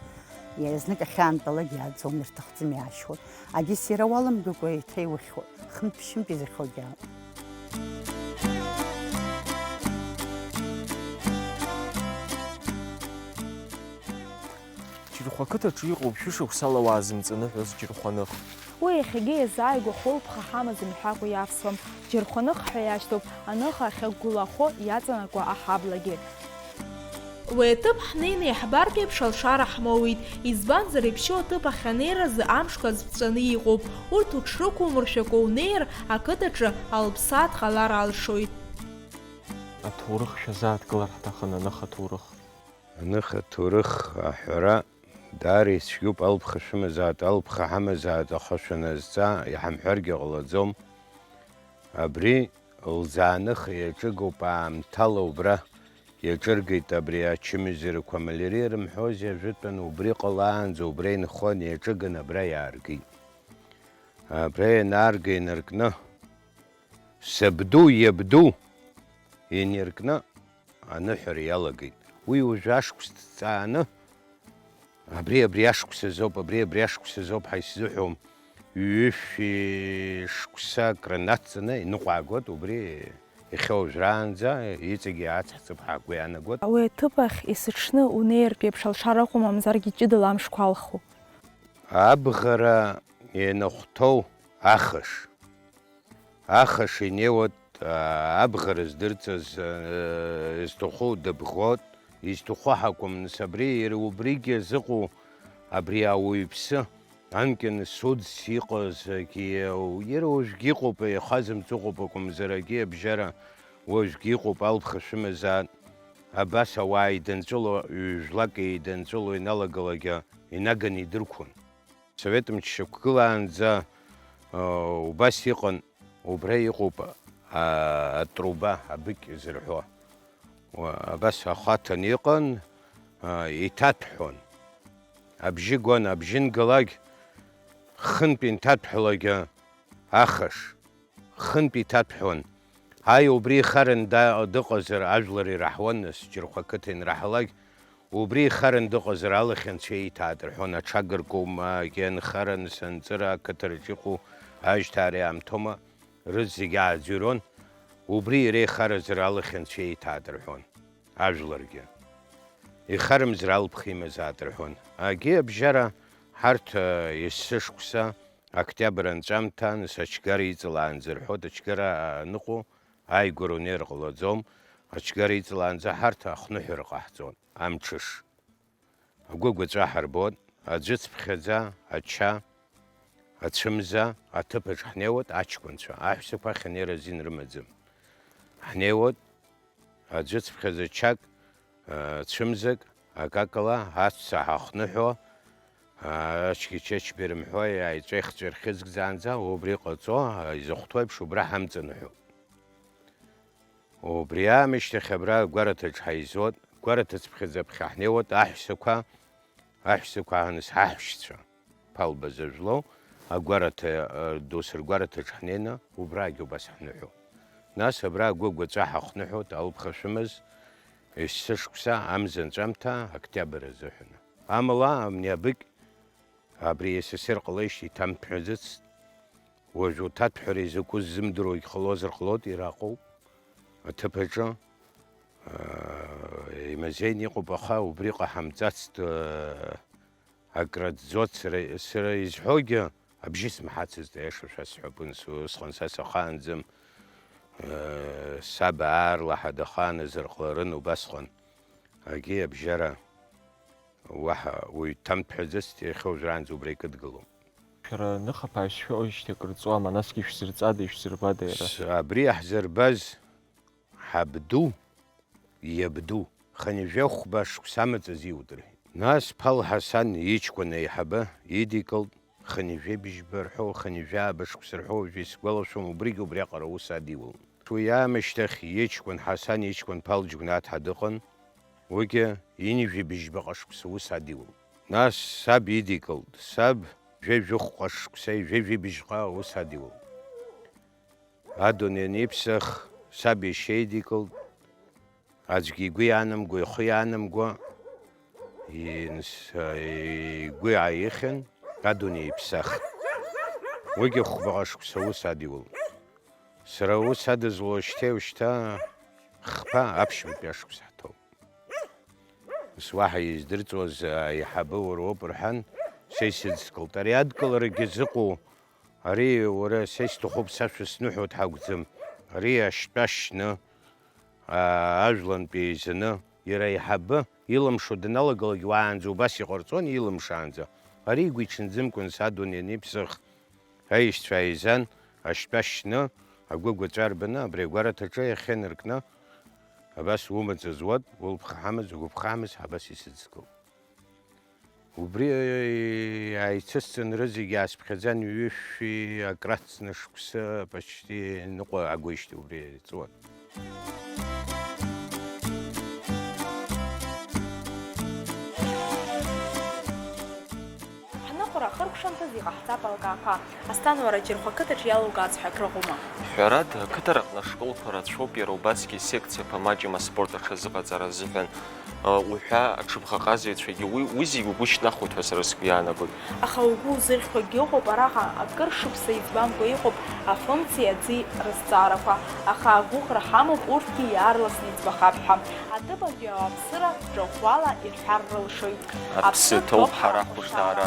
Иа-, знык ахьаантәалак иааӡом, ирҭахӡам иаашьуеит. Агьыс иара уаламгакәа еиҭа иухьуеит, хынтә-ԥшьынтә изыхьуагьы аауеит. Џьырхәа ақыҭаҿы иҟоуп шәышықәсала уаазымҵаны ҳәа зџьырхәаных. Уи иахьагьы иазааигәахо лԥха ҳамаӡам ҳәакәа иавсуам. Џьырхәаных ҳәа иашьҭоуп аныха ахьақәгылахо иаҵанакуа аҳаблагьы. Уи аҭыԥ ҳнеины иаҳбартә еиԥш алшара ҳмоуит, избанзар, иԥшьоу аҭыԥ ахь анеиразы амшқәа азԥҵәаны иҟоуп, урҭ уҽрықәумыршәакәа унеир, ақыҭаҿы алԥсаа дҟалар алшоит. Аҭоурых шәазааҭгылар ҳҭахын, аныха аҭоурых. Аныха аҭоурых аҳәара даара ицәгьоуп, алԥха шәымазааит, алԥха ҳамазааит, аха шәаназҵаа, иҳамҳәаргьы ҟалаӡом. Абри лӡааныха иаҿыгоуп, аамҭала убра иаҿыргеит, абри ачымазарақәа амалярия рымҳәози ажәытәан, убри ҟалаанӡа убра инхон, иаҿыган абра иааргеит. Абра ианаарга инаркны, сабду, иабду, иниркны, аныҳәара иалагеит. Уи уажәы ашықәс ҭҵааны, абри, абри ашықәс азоуп, абри, абри ашықәс азоуп ҳәа исзыҳәом. Ҩышәи шықәса акры нацҵаны иныҟәаагоит, убри иахьа уажәраанӡа иҵегьы ацҳҵап ҳәа ҳгәы иаанагоит. Уи аҭыԥ ахь есыҽны унеиртә еиԥш алшара ыҟоуп, мамзаргьы ҷыдала амшқәа алхуп. Абӷара ианахәҭоу ахыш. Ахыш инеиуеит, аа, абӷара здырҵаз, аа, изҭаху дыбӷоит, изҭаху ҳакәым, нас абри, иара убригьы азыҟоу абри ауаҩԥсы, Анкьа Нсудс иҟазгьы, иара уажәгьы иҟоуп, еихазымҵ ыҟоуп акәымзар, агьи абжьара уажәгьы иҟоуп, алԥха шәымазаат. Абас ауаа еидынҵәыло, ҩ-жәлак еидынҵәыло иналагалак инаганы идырқәон. Асовет мчы шьақәгылаанӡа, э, убас иҟан, убра иҟоуп, а, атруба, абыкь зырҳәо. Уа, абас ахәаҭан иҟан, а, иҭаҭәҳәон. Абжьы гон, абжьы нгалак, хынтә инҭаҭәҳәалак ахыш, хынтә иҭаҭәҳәон. Аи, убри ихаран да-, дыҟазар, ажәлар ираҳауан, нас, Џьырхәа қыҭа инраҳалак, убри ихаран дыҟазар, алахь анцәа ииҭааит рҳәон, аҽага ркума, кьанхаран, санҵыра, ақыҭараҿ иҟоу ажьҭаареи аамҭоума, рызегь ааӡәырон, убри иара ихаразар алахь анцәа ииҭааит рҳәон, ажәларгьы. Ихарымзар алԥха имазаат рҳәон. Агьи абжьара ҳарҭ, э, есышықәса, октиабр анҵәамҭа, нас ачгара иҵалаанӡа рҳәоит, ачгара аныҟоу, ааигәара унеир ҟалаӡом, ачгара иҵалаанӡа ҳарҭ ахныҳәара ҟаҳҵон, амҽыш. Агәыгәаҵәа ҳарбоит, аӡәыцԥхьаӡа, ача, ацәымза, аҭыԥаҿ ҳнеиуеит, аҷкәынцәа, аҳәсақәа ахь анеира азин рымаӡам. Ҳнеиуеит, аӡәыцԥхьаӡа чак, а, цәымзак, акакала, аҵәца ҳахныҳәо, а, ачгьы-чачбеи рымҳәо, аиҵәеихҵәа ирхьыӡгӡаанӡа, убри ҟаҵо, а, изыхәҭоу еиԥш, убра ҳамҵаныҳәоит. Убри аамышьҭахь абра агәараҭаҿ ҳаизоит, гәараҭацԥхьаӡа ԥхьа ҳнеиуеит, аҳәсақәа, аҳәсақәа ааныс ҳаҳәшьцәа, Ԥалба зажәлоу, агәараҭа, э, ду сыргәараҭаҿ ҳнеины, убрагьы убас ҳныҳәоуп. Нас абра агәы-гәаҵәа ҳахныҳәоит, алԥха шәымаз, есышықәса, амза анҵәамҭа, октиабр азыҳәан. Амала, амни абыкь, абри С С Р ҟалеижьҭеи иҭамҭәҳәаӡацт. Уажә уҭаҭәҳәара изакәыз ззымдыруагь ҟалозар ҟалоит, ираҟоуп аҭыԥ аҿы. Аа, имазеины иҟоуп, аха убри ҟаҳамҵацт, аа, акраӡӡоит. Сара, сара изҳәогьы абжьы смаҳацызт, аиаша шәасҳәап, ус-, усҟан са сахаанӡам. Саб аарлаҳа дахааназар ҟаларын убасҟан. Агьи абжьара уаҳа уаҩ дҭамҭәҳәаӡацт, иахьа уажәраанӡа убра икыдгылоуп. Шәара ныхаԥааҩс шәыҟоижьҭеи акыр ҵуама, насгьы ишәзырҵада, ишәзырбада иара? С-, абри иаҳзырбаз ҳабду, иабду, хынҩажәи хәба шықәса амаҵ азиут рҳәеит. Нас Ԥал Ҳасан иҷкәын аиҳабы идикылт, хынҩажәи быжьба рҳәо, хынҩажәи ааба шықәса рҳәо, уажәы исгәалашәом, убригьы убриаҟара аус адиулт. Уи аамышьҭахь иҷкәын Ҳасан иҷкәын Ԥал Џьгәнаҭ ҳәа дыҟан, уигьы ҩынҩажәи быжьбаҟа шықәса аус адиулт. Нас саб идикылт, саб жәаҩа жәохәҟа шықәса, жәаҩа жәибжьҟа аус адиулт. Адунеи аниԥсах, саб иашьа идикылт, аӡәгьы игәы иаанамго, ихы иаанамго, инс-, игәы ааихьан, адунеи иԥсахт. Уигьы хәбаҟа шықәса аус адиулт. Сара аус адызло шьҭеи ушьҭа хԥа аԥшьбатәи ашықәс ҳҭоуп. Ус уаҳа издырҵуаз аиҳабы уара уоуп рҳәан, са исыдскылт. Ари адкыларагьы зыҟоу, ари уара са исҭахуп, сашәа сныҳәоит ҳакәӡам. Ари ашьтәа шьны, аа, ажәлантәи еизаны, иара аиҳабы илымшо даналагалак уаанӡа убас иҟарҵон, илымшаанӡа. Ари игәиҽанӡамкәан са адунеи аниԥсах, аишьцәа ааизан, ашьтәа шьны, агәыгәаҵәа рбаны, абри агәараҭаҿы иахьынаркны, абас умаҵ зуат, улԥха ҳамаз, угәыԥха ҳамаз, ҳабас исыдскыл. Убри ааицысҵан, рызегь аасԥхьаӡан, ҩышәи акрацны шықәса, почти ныҟәа агәеижьҭеи убри еиҵуан. Ҳныҟәара ахыркәшамҭаз иҟаҳҵап алкаақәа. Асҭан, уара Џьырхәа қыҭаҿ иалукааз ҳәа акрыҟоума? Ҳәарада, ақыҭараҟны ашколқәа рацәоуп иара убасгьы асекциақәа маҷым аспорт аҽазыҟаҵара азыҳәан. Уҳәа аҽыбӷаҟазаҩцәагьы уи, уи зегь угәы шьҭнахуеит ҳәа сара сгәы иаанагоит. Аха угәы узырхьуагьы ыҟоуп, араҟа акыр шықәса иӡбамкәа иҟоуп афымцеи аӡи рызҵаарақәа, аха агәыӷра ҳамоуп урҭгьы иаарласны иӡбахап ҳәа. Аҭыԥантәи ауааԥсыра ҿа ӷәӷәала ирҳәар рылшоит. Аԥсы ҭоуп ҳара ҳхәышҭаара.